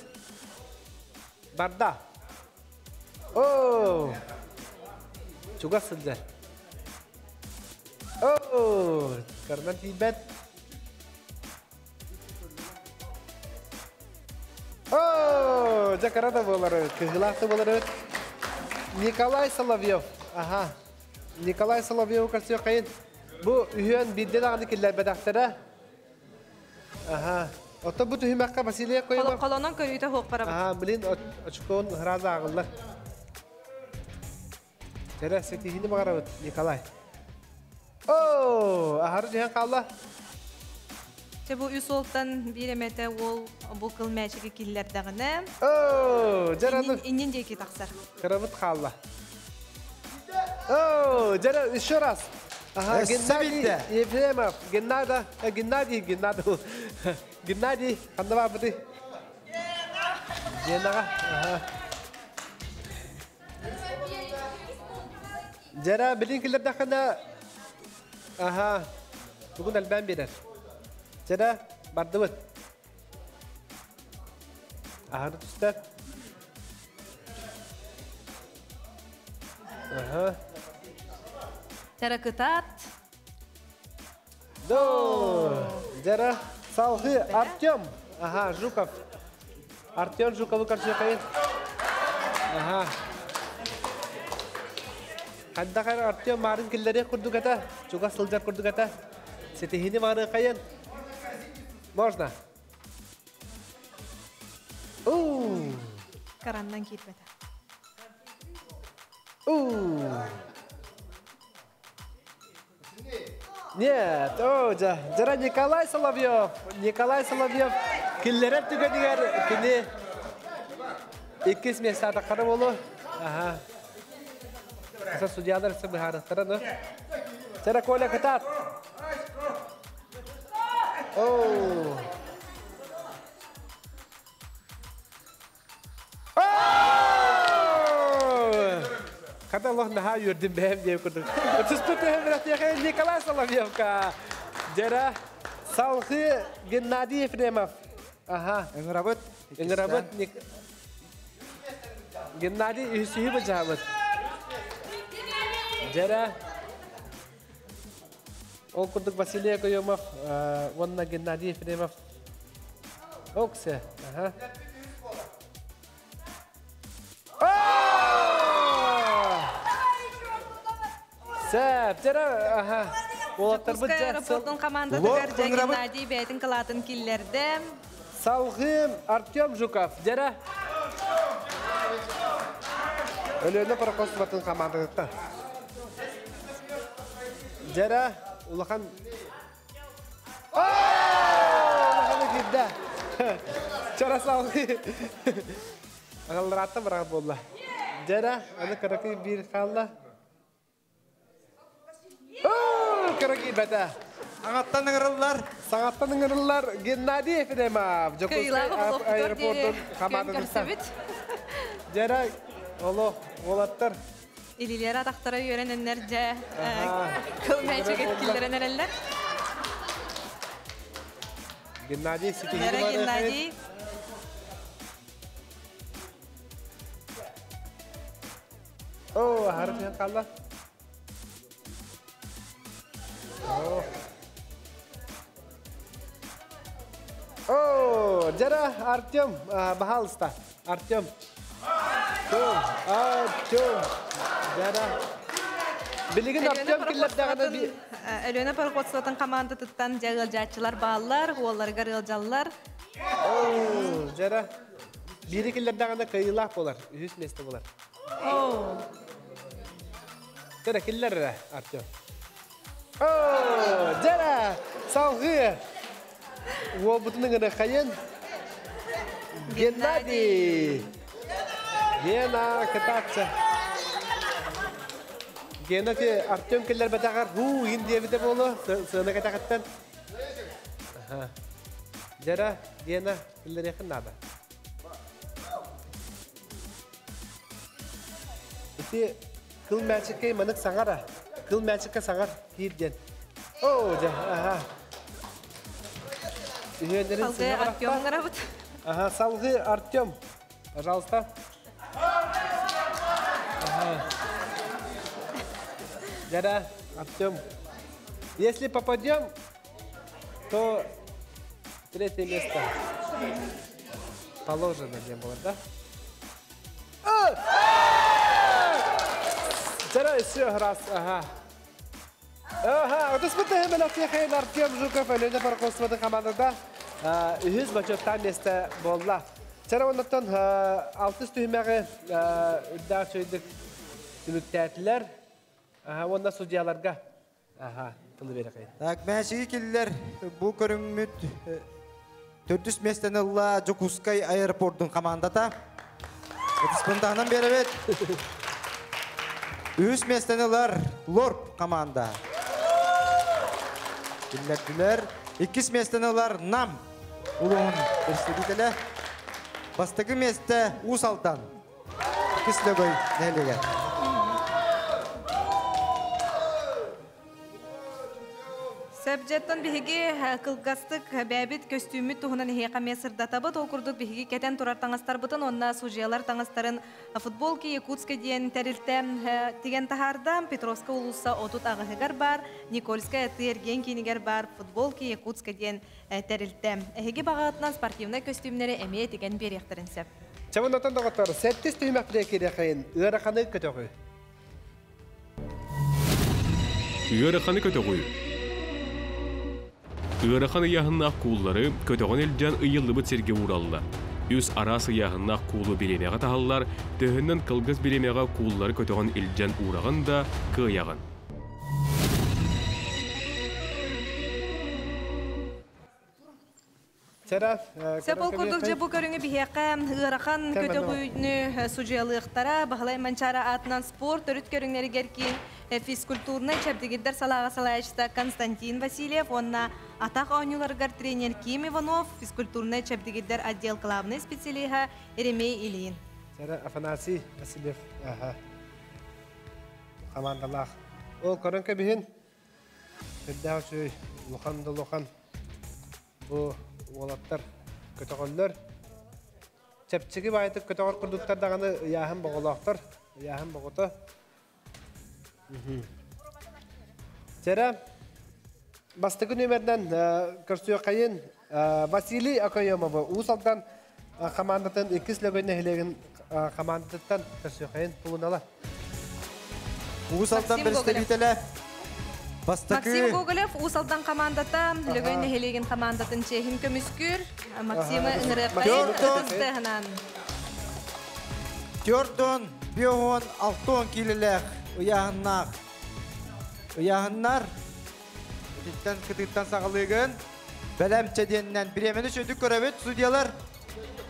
Барда. О! Чуга сылдар. О! Карнан тибет. О, жакарада болары, кыгылақты болары. Николай Соловьев. Ага. Николай Соловьев көрсө кайын. Бу үйөн бидден ағаны киллер бәдәқтәрі. Ага. Ото бу түһүмәккә Василий Койлов. Колонон көрүтө хоқ барабыт. Ага, блин, очкон раза агыллар. Тәрә сетихини багарабыт, Николай. О, ахары жиһан калла. Те бу үс олтан биремете ол бу кыл мәчиге киллердәгенә. О, жараны. Иннин деки тақсар. Карабыт калла. О, жара еще раз. Ага, Геннадий Ефремов, Геннадий, Геннадий, Геннадий. Геннадий, канда бар бу? Геннага. Ага. Жара билин киллердәгенә. Ага. Бүгін әлбән берер. Жара бардыбыт. Ахыры түстер. Ага. Жара кытат. До. Жара салғы Артем. Ага, Жуков. Артем Жукову каршы кайын. Ага. Хандахар Артем марын киллери курдугата, чуга сылжар курдугата. Сетихини мары кайын. Можно. Уу. Карандан кирбете. Уу. Нет, о, жара Николай Соловьев. Николай Соловьев киллереп түгенигер кини иккис места кары болу. Ага. Asa судьялар сы быхарыктара, но. Жара Коля кытат. Оу. Когда Аллах наха юрдим бэм деп курдук. Түспүтү хэмрат Николай Соловьевка. Жара Салхы Геннадий Ефремов. Ага. Эңрабыт. Эңрабыт Геннадий Юсуи бажабыт. Жара. Ол курдук Василий Окоемов уонна Геннадий Ефремов. Оксе. Аха. Сәп, жара, аха. Уолаттарбыт Дьокуускай аэропортун командатыгар дьэ Геннадий бэйэтин кылаатын киллэрдэ. Салгыы Артем Жуков, жара. Өлүөнэ пароходствотын командатыттан. Жара улахан улахан киирдэ. Чара салгыы. Агаллараатта бараҕат буолла. Жара, аны кыракый биир хаалла. Кыракый бэтэ. Саҥаттан ыҥырыллар. Саҥаттан ыҥырыллар Геннадий Ефремов. Дьокуускай аэропортун командатыттан. Жара, олох, уолаттар. Илилер атахтара үөрэнэннэр дьэ кыл мээчигэ киллэрэн эрэллэр. Геннадий ситиһиини Жара Геннадий. О, аһары түһэн хаалла. О, жара Артем, пожалуйста, Артем. Артем, жара. Билигин Артем киллэрдэҕинэ Өлүөнэ пароходствотын командатыттан дьэ ыалдьааччылар бааллар, уолларыгар ыалдьаллар. О, жара. Биири киллэрдэҕинэ кыайыылаах буолар, үһүс место буолар. О. Жара киллэр Артем. О, жара, салгыы. Уолбутун ыҥыры хайын. Геннадий. Гена кытаатча. Гена те Артем киллер бэтэҕэр хуу ин диэбитэ буолу сыана кэтэҕиттэн. Жара Гена киллериэхин наада. Ити кыл мээчиккэй манык саҥара. Кыл мээчиккэ саҥар киир диэн. О, дьэ, аха. Үһүөннэрин Салгыы Артем ыҥырабыт. Ага, салгыы Артем. Пожалуйста. Ага. Жара, Артем. Если попадем, то третье место положено не было, да? Жара, еще раз, ага. Ага, отуспыты мелатехен Артем Жуков Өлүөнэ пароходствотын командада үһүс бочуоттаах место буолла. Чара оннуттан алтыс түһүмэҕи үрдээх чөйдүк түмүктээтилэр. Уонна судьяларга аха тылы берекей. Так, мәшиги киллер бу көрүҥмүт төрдүс местени ылла Дьокуускай аэропордун командата. Ытыспынтаһынан беребит. Үһүс местени ылар Лорп команда. Киллердилер. Иккис местени ылар Нам улууһун представителе. Бастакы месте Уус Алдан. Иккис Лөгөй нэһилиэгэ. Сөпжеттон биһиги кылгастык бэбит көстүүмүт туһунан иһиэхэ эмиэ сырдатабыт. Ол курдук биһиги кэтэн турар таҥастарбытын уонна судьуйалар таҥастарын футболки Якутска диэн тэрилтэ тигэн таһаарда. Петровская улууса 38-ыгар баар, Никольская атыы эргиэн киинигэр баар футболки Якутска диэн тэрилтэ. Эһиги баҕаҕытынан спортивнай көстүүмнэри эмиэ тигэн биэриэхтэрин сөп. Чабын отон доҕоттор, сэттис түһүмэх кириэхэйин ыараханы көтөҕүү. Ыараханы көтөҕүү. Ыарахан ыйааһыннаах кууллары көтөҕөн илдьэн ыйыллыбыт сиргэ уураллар. Үс араас ыйааһыннаах куулу бириэмэҕэ таһаллар, төһөннөн кылгас бириэмэҕэ кууллары көтөҕөн илдьэн уураҕын да кыайаҕын. Сөп ол курдук дьэ бу көрүҥү биһиэхэ ыарахан көтөҕүүнү судьуйалыахтара Баһылай Манчаары аатынан спорт төрүт көрүҥнэригэр киин физкультурнай чэбдигирдэр салааҕа салайааччыта Константин Васильев уонна атах оонньууларыгар тренер Ким Иванов, физкультурнай чэбдигирдэр отдел главнай специалиһа Еремей Ильин. Афанасий Васильев командалаах. Ол көрөн кэбиһин, үрдээх үчүгэй, улахан да улахан бу уолаттар көтөҕөллөр. Чэпчэки баайытык көтөҕөр курдуктар даҕаны ыйааһын боҕолоохтор, ыйааһын боҕото. Чэрэ. Бастакы нүөмэринэн көрсүөххэйин Василий Окоемовы Уус Алдан командатын иккис Лөгөй нэһилиэгин командатыттан көрсүөххэйин Тулунала. Уус Алдан представителе Бастакы Максим Гоголев Уус Алдан командата Лөгөй нэһилиэгин командатын чиэһин көмүскүүр. Максимы ыҥырыаххайын ытыс тыаһынан. Төрдөн, биоһон, алтон килелех ыйааһыннаах. Ыйааһыннар ититтэн кытыттан саҕалыыгын. Бэлэм чэдиэннэн бириэмэни сөдүк көрөбүт судьялар.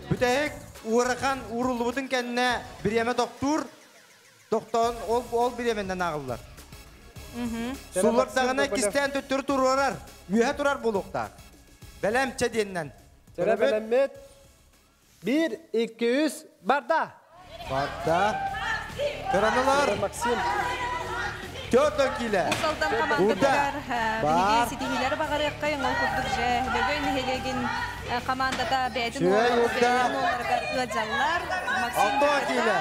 Бүтэһик уорахан ууруллубутун кэннэ бириэмэ тохтуур. Тохтоон ол ол бириэмэннэн ааҕыллар. Суллар даҕаны кистээн төттөрү туруорар, үөһэ турар буолуохтаах. Бэлэм чэдиэннэн. Чэрэ бэлэммит. 1, 2, 3, барда! Барда. Кыраналар. Максим. Төрт киле. Уус Алдан командатыгар биһиги ситиһиилэри баҕарыаххайыҥ. Ол курдук же Лөгөй нэһилиэгин командата бэйэтин уолларыгар ыалдьаллар. Максим киле.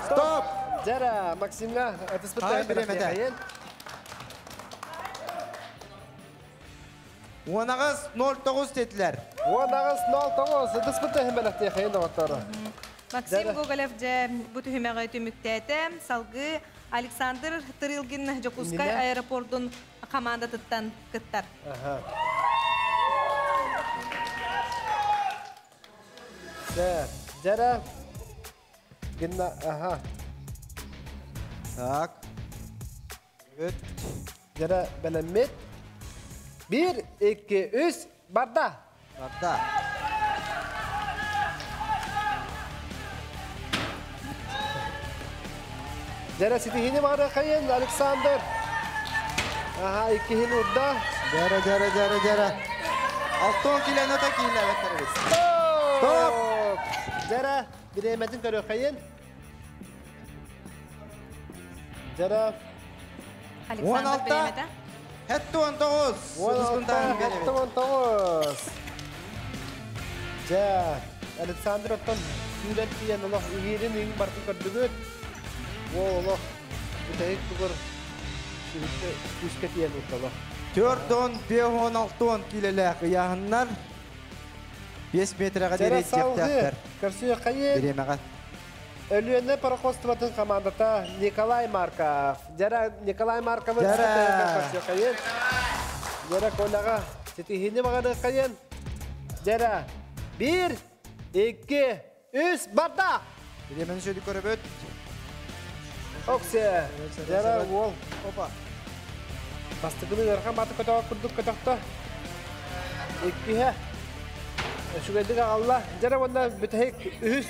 Стоп! Жара, Максимга ытыспыт биремете. Уонагыз 09 тетилер. Уонагыз 09 ытыспыт тыһын доҕоттору. Максим Гоголев же бу түһүмэҕи түмүктээтэ. Салгыы Александр Тырылгин Дьокуускай аэропордун командатыттан кыттар. Жара Гинна, аха. Так. Жара бэлэммит. 1, 2, 3, барда! Барда. Жара ситиһини бары хайын Александр. Аха, иккиһин урда. Жара, жара, жара, жара. Алтон килени та киилээбэттербит. Стоп! Жара, биремэтин көрө хайын. Жара. Александр биремете. Хетті 19. 16, хетті 19. Жа, Александр оттон сүүрэн тиийэн олох иһиирин иҥ бартын көрдүгүт. Ол олох бүтэһик тугур күүскэ тиийэн урдало. 4 5 6 килелээх ыйааһыннар 5 метрге Жара диэри салгыы тиэхтээхтэр. Көрсүө хайын. Бириэмэҕэ. Өлүөнэ пароходствотын командата Николай Марков. Жара Николай Марковы Жара. көрсүө хайын. Жара Коляға ситиһини бағаны хайын. Жара 1, 2, 3, барда! Бириэмэни сөдүк көрөбүт. Оксе. Жара ол. Опа. Бастыкыны ырхан баты көтөҕө курдук көтөхтө. Иккиһэ. Үчүгэйдик аҕалла. Жара уонна бүтэһик үһүс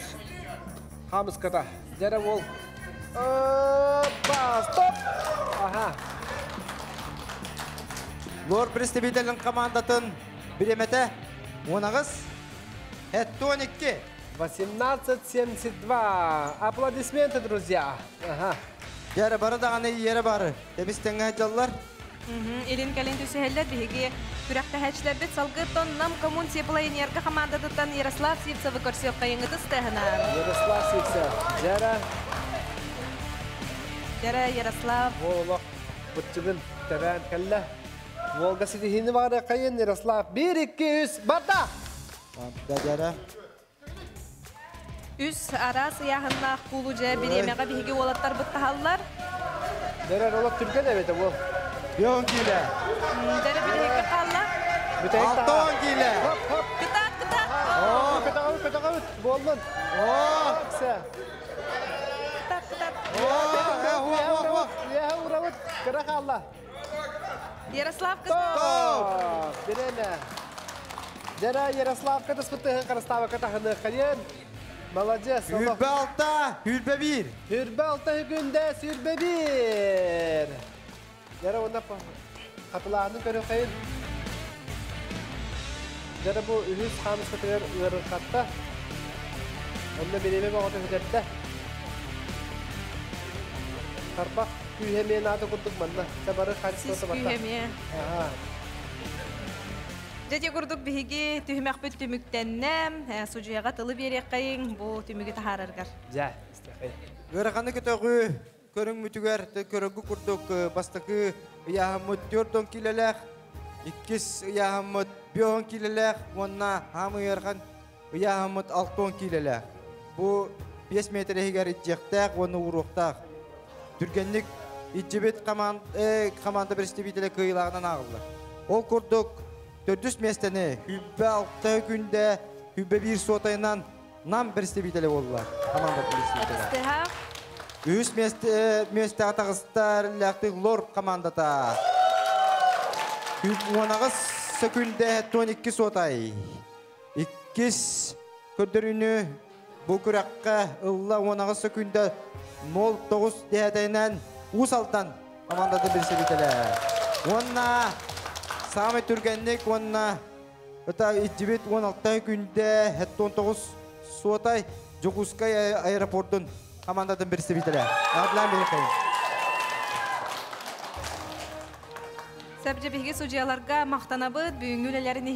хаамыската. Жара ол. Опа, стоп! Аха. Лор представителин командатын биремете 10 хетті 12. 18.72. Аплодисменты, друзья. Ага. Жара бары дағаны ері бары. Тебис теңге жаллар. Илин кэлин түсүһэллэр биһиги күрэхтэһээччилэрбит салгыттан Нам коммун теплоэнерго командатыттан Ярослав Сивцевы көрсүөххэйиҥ ытыс тыаһынан. Ярослав Сивцев. Жара. Жара Ярослав. Олох бытчыгын тэбээн кэллэ. Волга ситиһини бары кайын Ярослав. 1, 2, 3, барда! Барда жара. Үс араас ыйааһыннаах куулу дьэ бириэмэҕэ биһиги уолаттар быттаһаллар. Жара олох түргэн эбит ол. 10 киле. Жара бүтэһиккэ хаалла. 6 киле. Хоп, хоп. Кытаат, кытаат. Көтөҕөбүт, көтөҕөбүт. Буоллун. Оксе. Кытаат, кытаат. Үөһэ урабыт. Кыра хаалла. Ярослав Стоп! Биреме. Жара Ярослав кытыспытыһын Карастава катахыны хайын. Молодец. Хүрбе алта, хүрбе бир. Хүрбе алта күндә сүрбе бир. Жара онна хатылааны көрө хайын. Жара бу үһүс хамыс көтөр ыарын хатта. Онна биреме багаты көтөрдө. Тарбак күйемен аты курдук манна. Сабары Сис качествосы барта. күйеме. Ага. Дьэ курдук биһиги түһүмэхпит түмүктэннэ, судьуйаҕа тылы биэриэххэйиҥ бу түмүгү таһаараргар. Жа, истэхэй. Ыараханы көтөҕүү Көрүҥмүтүгэр көрөгү курдук бастакы ыйааһыммыт 4 килэлээх, иккис ыйааһыммыт 5 килэлээх, уонна хаамы ыархан ыйааһыммыт 6 килэлээх. Бу 5 метр иһигэр итжиэхтээх уонна ууруохтаах. Түргэнник итжибит команда представителе кыйылааҕынан ааҕыллар. Ол курдук төрдүс миэстэни хүббэ 6 күндэ хүббэ 1 суотайынан Нам представителе болла. Команда представителе. Үс месте атағыстар ләқтік лор командата. 19 секунде 12 сотай. Иккис көрдөрүнү бу күрәккә ылла 19 секунде 09 дәһәтәйнән Усалтан командата представителе. Онна самый түргенник, онна Ыта итжибит 16 күндә 19 суотай Жокускай аэропортун командатын представителе. Адлан берекайын. Сәбже биһиги судьяларга мақтанабыт, бүгүнгү үлэлэрин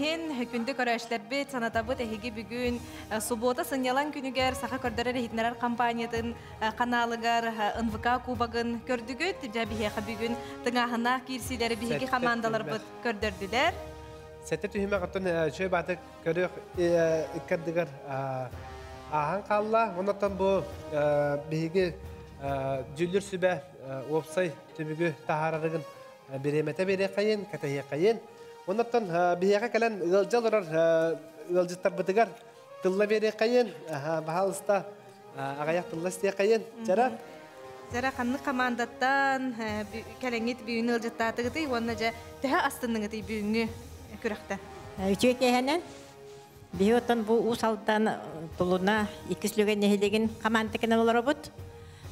хүндү көрөөчлөрбүт, санатабыт эһиги бүгүн суббота сынньалаҥ күнүгэр саха көрдөрөр иһитиннэрэр компаниятын каналыгар НВК кубогын көрдүгүт. Дьэ биһиэхэ бүгүн тыҥааһыннаах киирсиилэри биһиги командаларбыт көрдөрдүлэр. Сәтте түһүмэх оттон чөй бааты көрөх иккардыгар ааһан хаалла. Оннуттан бу биһиги дьүүллүүр сүбэ уопсай түмүгү таһаарарыгын бириэмэтэ биэриэххэйин, кэтэһиэххэйин. Оннуттан биһиэхэ кэлэн ыалдьа олорор ыалдьыттарбытыгар тылла биэриэххэйин, баһаалыста аҕыйах тылла истиэххэйин. Чара Зара ханнык командаттан кэлэҥҥит бүгүн ыалдьыттаатыгытый уонна дьэ төһө астынныгытый бүгүҥҥү күрэхтэн? Үчүгэй киэһэнэн биһи оттон бу Уус Алдан Тулуна иккис Лүгэн нэһилиэгин командакынан олоробут.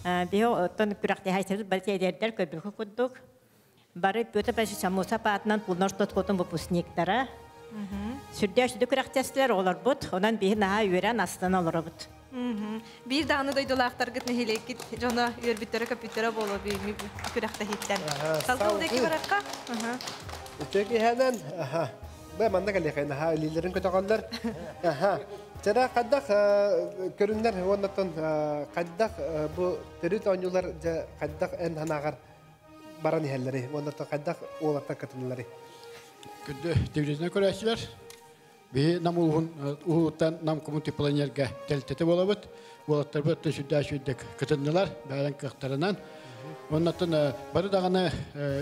Биһи оттон күрэхтэһээччилэр бары эдэрдэр көрбүкү курдук. Бары Петр Павлович Самусов аатынан Тулуна ортоскуотун выпускниктара. Сүрдээх сүдү күрэхтэстилэр оҕолорбут. Онон биһи наһаа үөрэн астынан олоробут. Биир даҕаны дойдулаахтаргыт нэһилиэккит дьоно үөрбүттэрэ көппүттэрэ буолуо бүгүҥҥү күрэхтэһииттэн. Салгыы диэки барахха. Үтүө киэһэнэн, бэ манна кэлиэхэйин, аха, илиилэрин көтөҕөллөр. Аха. Чара хайдах көрүннэр уоннаттан хайдах бу төрүт оонньуулар дьэ хайдах эн санааҕар баран иһэллэри уоннаттан хайдах уолаттар кытыннылары? Күндү телевизионный көрөөччүлэр, биһи Нам улуһун улууттан Нам коммунтипланерга тэрилтэтэ буолабыт. Уолаттарбыт сүрдээх сүрдик кытыннылар, бэйэлэрин кыахтарынан. Оннуттан бары даҕаны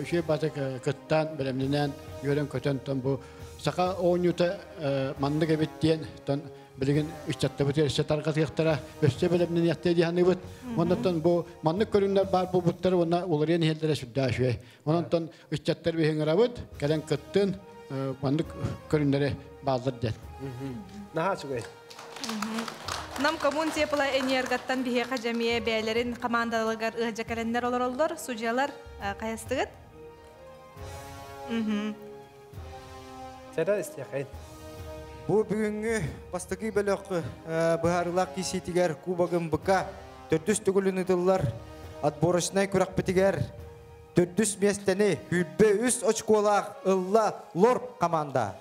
үчүгэй баатык кыттаан, бэлэмнэнэн, үөрэн-көтөн тон бу саха оонньуута маннык эбит диэн тон билигин ыччаттабыт өссө тарҕатыахтара, өссө бэлэмнэниэхтэрэ дии саныыбыт. Оннуттан бу маннык көрүҥнэр баар буолбуттар уонна уларыйан иһэллэрэ сүрдээх үчүгэй. Онон ыччаттар биһиҥ ырабыт, кэлэн кыттын, маннык көрүҥнэри бааллар диэн. Наһаа үчүгэй. Нам коммун тепла энергаттан биһиэхэ дьэмиэ бэйэлэрин командаларыгар ыалдьа кэлэннэр олороллор, судьялар хайастыгыт? Чара истиэхэйин. Бу бүгүҥҥү бастакы бөлөх быһаарыылаах киисиитигэр Кубогын БК төрдүс төгүлүн ыытыллар отборочнай күрэхпитигэр төрдүс миэстэни хүлбэ үс очколаах ылла Лор команда.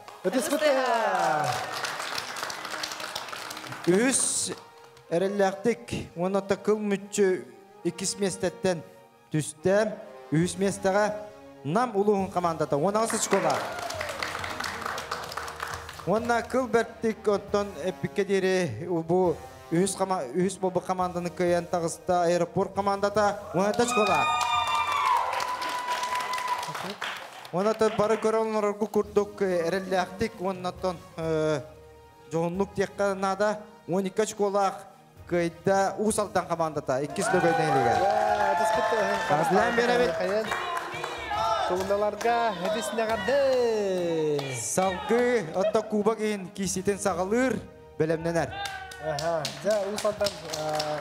Үһүс эрэллээхтик уонна кыл мүччү иккис миэстэттэн түстэ. Үһүс миэстэҕэ Нам улууһун командата 16 очколаах. Уонна кыл бэртик оттон эппиккэ диэри бу үһүс үһүс буолбут команданы кыайан таҕыста аэропорт командата 17 очколаах. Уонна бары көрөн олороргу курдук эрэллээхтик уоннаттан дьоһуннук диэххэ наада 12 очколаах кыайда Уус Алдан командата иккис лөгөй нэһилиэгэ. Азлан беребит. Тулуналарга эдис нэҕэрдэ. Салгыы отто кубок иһин кииситин саҕалыыр бэлэмнэнэр. Аха, дьэ Уус Алдан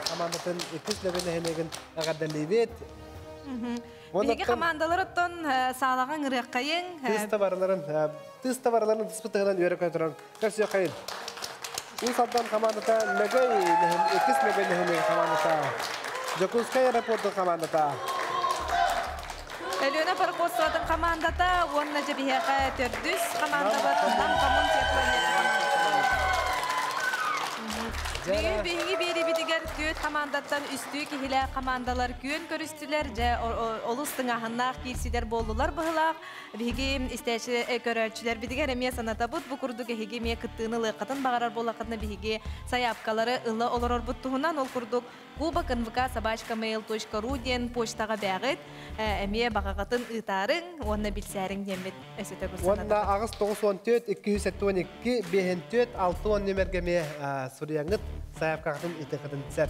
командатын иккис лөгөй нэһилиэгин эҕэрдэлиибит. Биһиги командалар оттон саалаҕа ыҥырыаххайыҥ. Тыыс табараларын тыспытыгынан үөрэ көтөрөн көрсүөххэйин. Уус Алдан командата Лөгөй иккис Лөгөй нэһилиэгин командата. Дьокуускай аэропортун командата. Өлүөнэ пароходствотын командата уонна дьэ биһиэхэ төрдүс командабыт Нам коммун теплоэнерго командата. Бүгүн биһиги биэрибитигэр түөт командаттан үстүү киһилээх командалар күөн көрүстүлэр, дьэ олус тыҥааһыннаах киирсидер буоллулар быһылаах. Биһиги истээчи көрөөччүлэр битигэр эмиэ санатабыт, бу курдук эһиги эмиэ кыттыыны ылыаххытын баҕарар буоллаххытына биһиги сайаапкалары ыла олорорбут туһунан, ол курдук кубок нвк собачка mail.ru диэн почтаҕа бээҕит эмиэ баҕаҕытын ыытаарыҥ уонна билсээриҥ диэммит өсөтө. Уонна аҕыс 94 272 54 60 нөмерге ме суруяңыт сайаапкаҕытын итехытын сәп.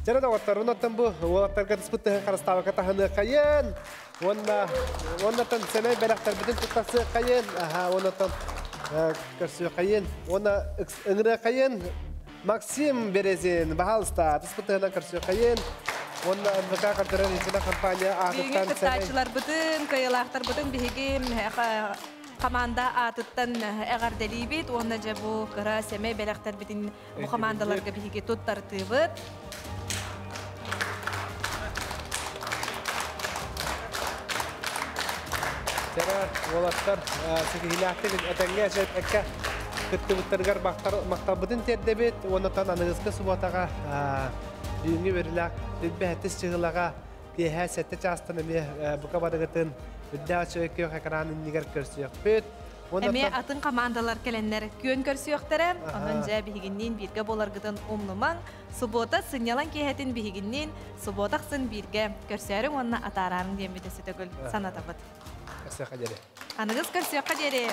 Жара доҕоттор, оннаттан бу уолаттарга тыспыт харыстаабака таһыны кайын. Уонна оннаттан сэмэй бэлэхтэрбитин туттарсы кайын. Аха, оннаттан көрсү кайын. Уонна ыҥыры кайын. Максим Березин, баһалыста, тыспыт көрсү кайын. Уонна НВК кардырар ичина компания Бүгүн кыттааччыларбытын, кыйылаахтарбытын биһиги команда аатыттан эҕэрдэлиибит уонна дьэ бу кыра сэмэй бэлэхтэрбитин бу командаларга биһиги туттартыыбыт. Жара уолаттар ситиһилээхтик этеңге экке кыттыбыттарыгар макталбытын тердебит, оннотон аныгыскы субатаға бүгүнгү берилак билбэхеттис чыгылага киэһэ сетте чаастан эмиэ бука барыгытын үрдээх чөйкөх экран иннигер көрсүөхпүт. Эме атын командалар келеннер күөн көрсүөхтэрэ, онон дьэ биһигинниин бииргэ буоларгытын умнумаҥ, суббота сынньалаҥ киэһэтин биһигинниин субботахсын бииргэ көрсөөрүҥ уонна атаараарыҥ диэммит өссө төгүл санатабыт. Көрсүөххэ диэри. Аныгыс көрсүөххэ диэри.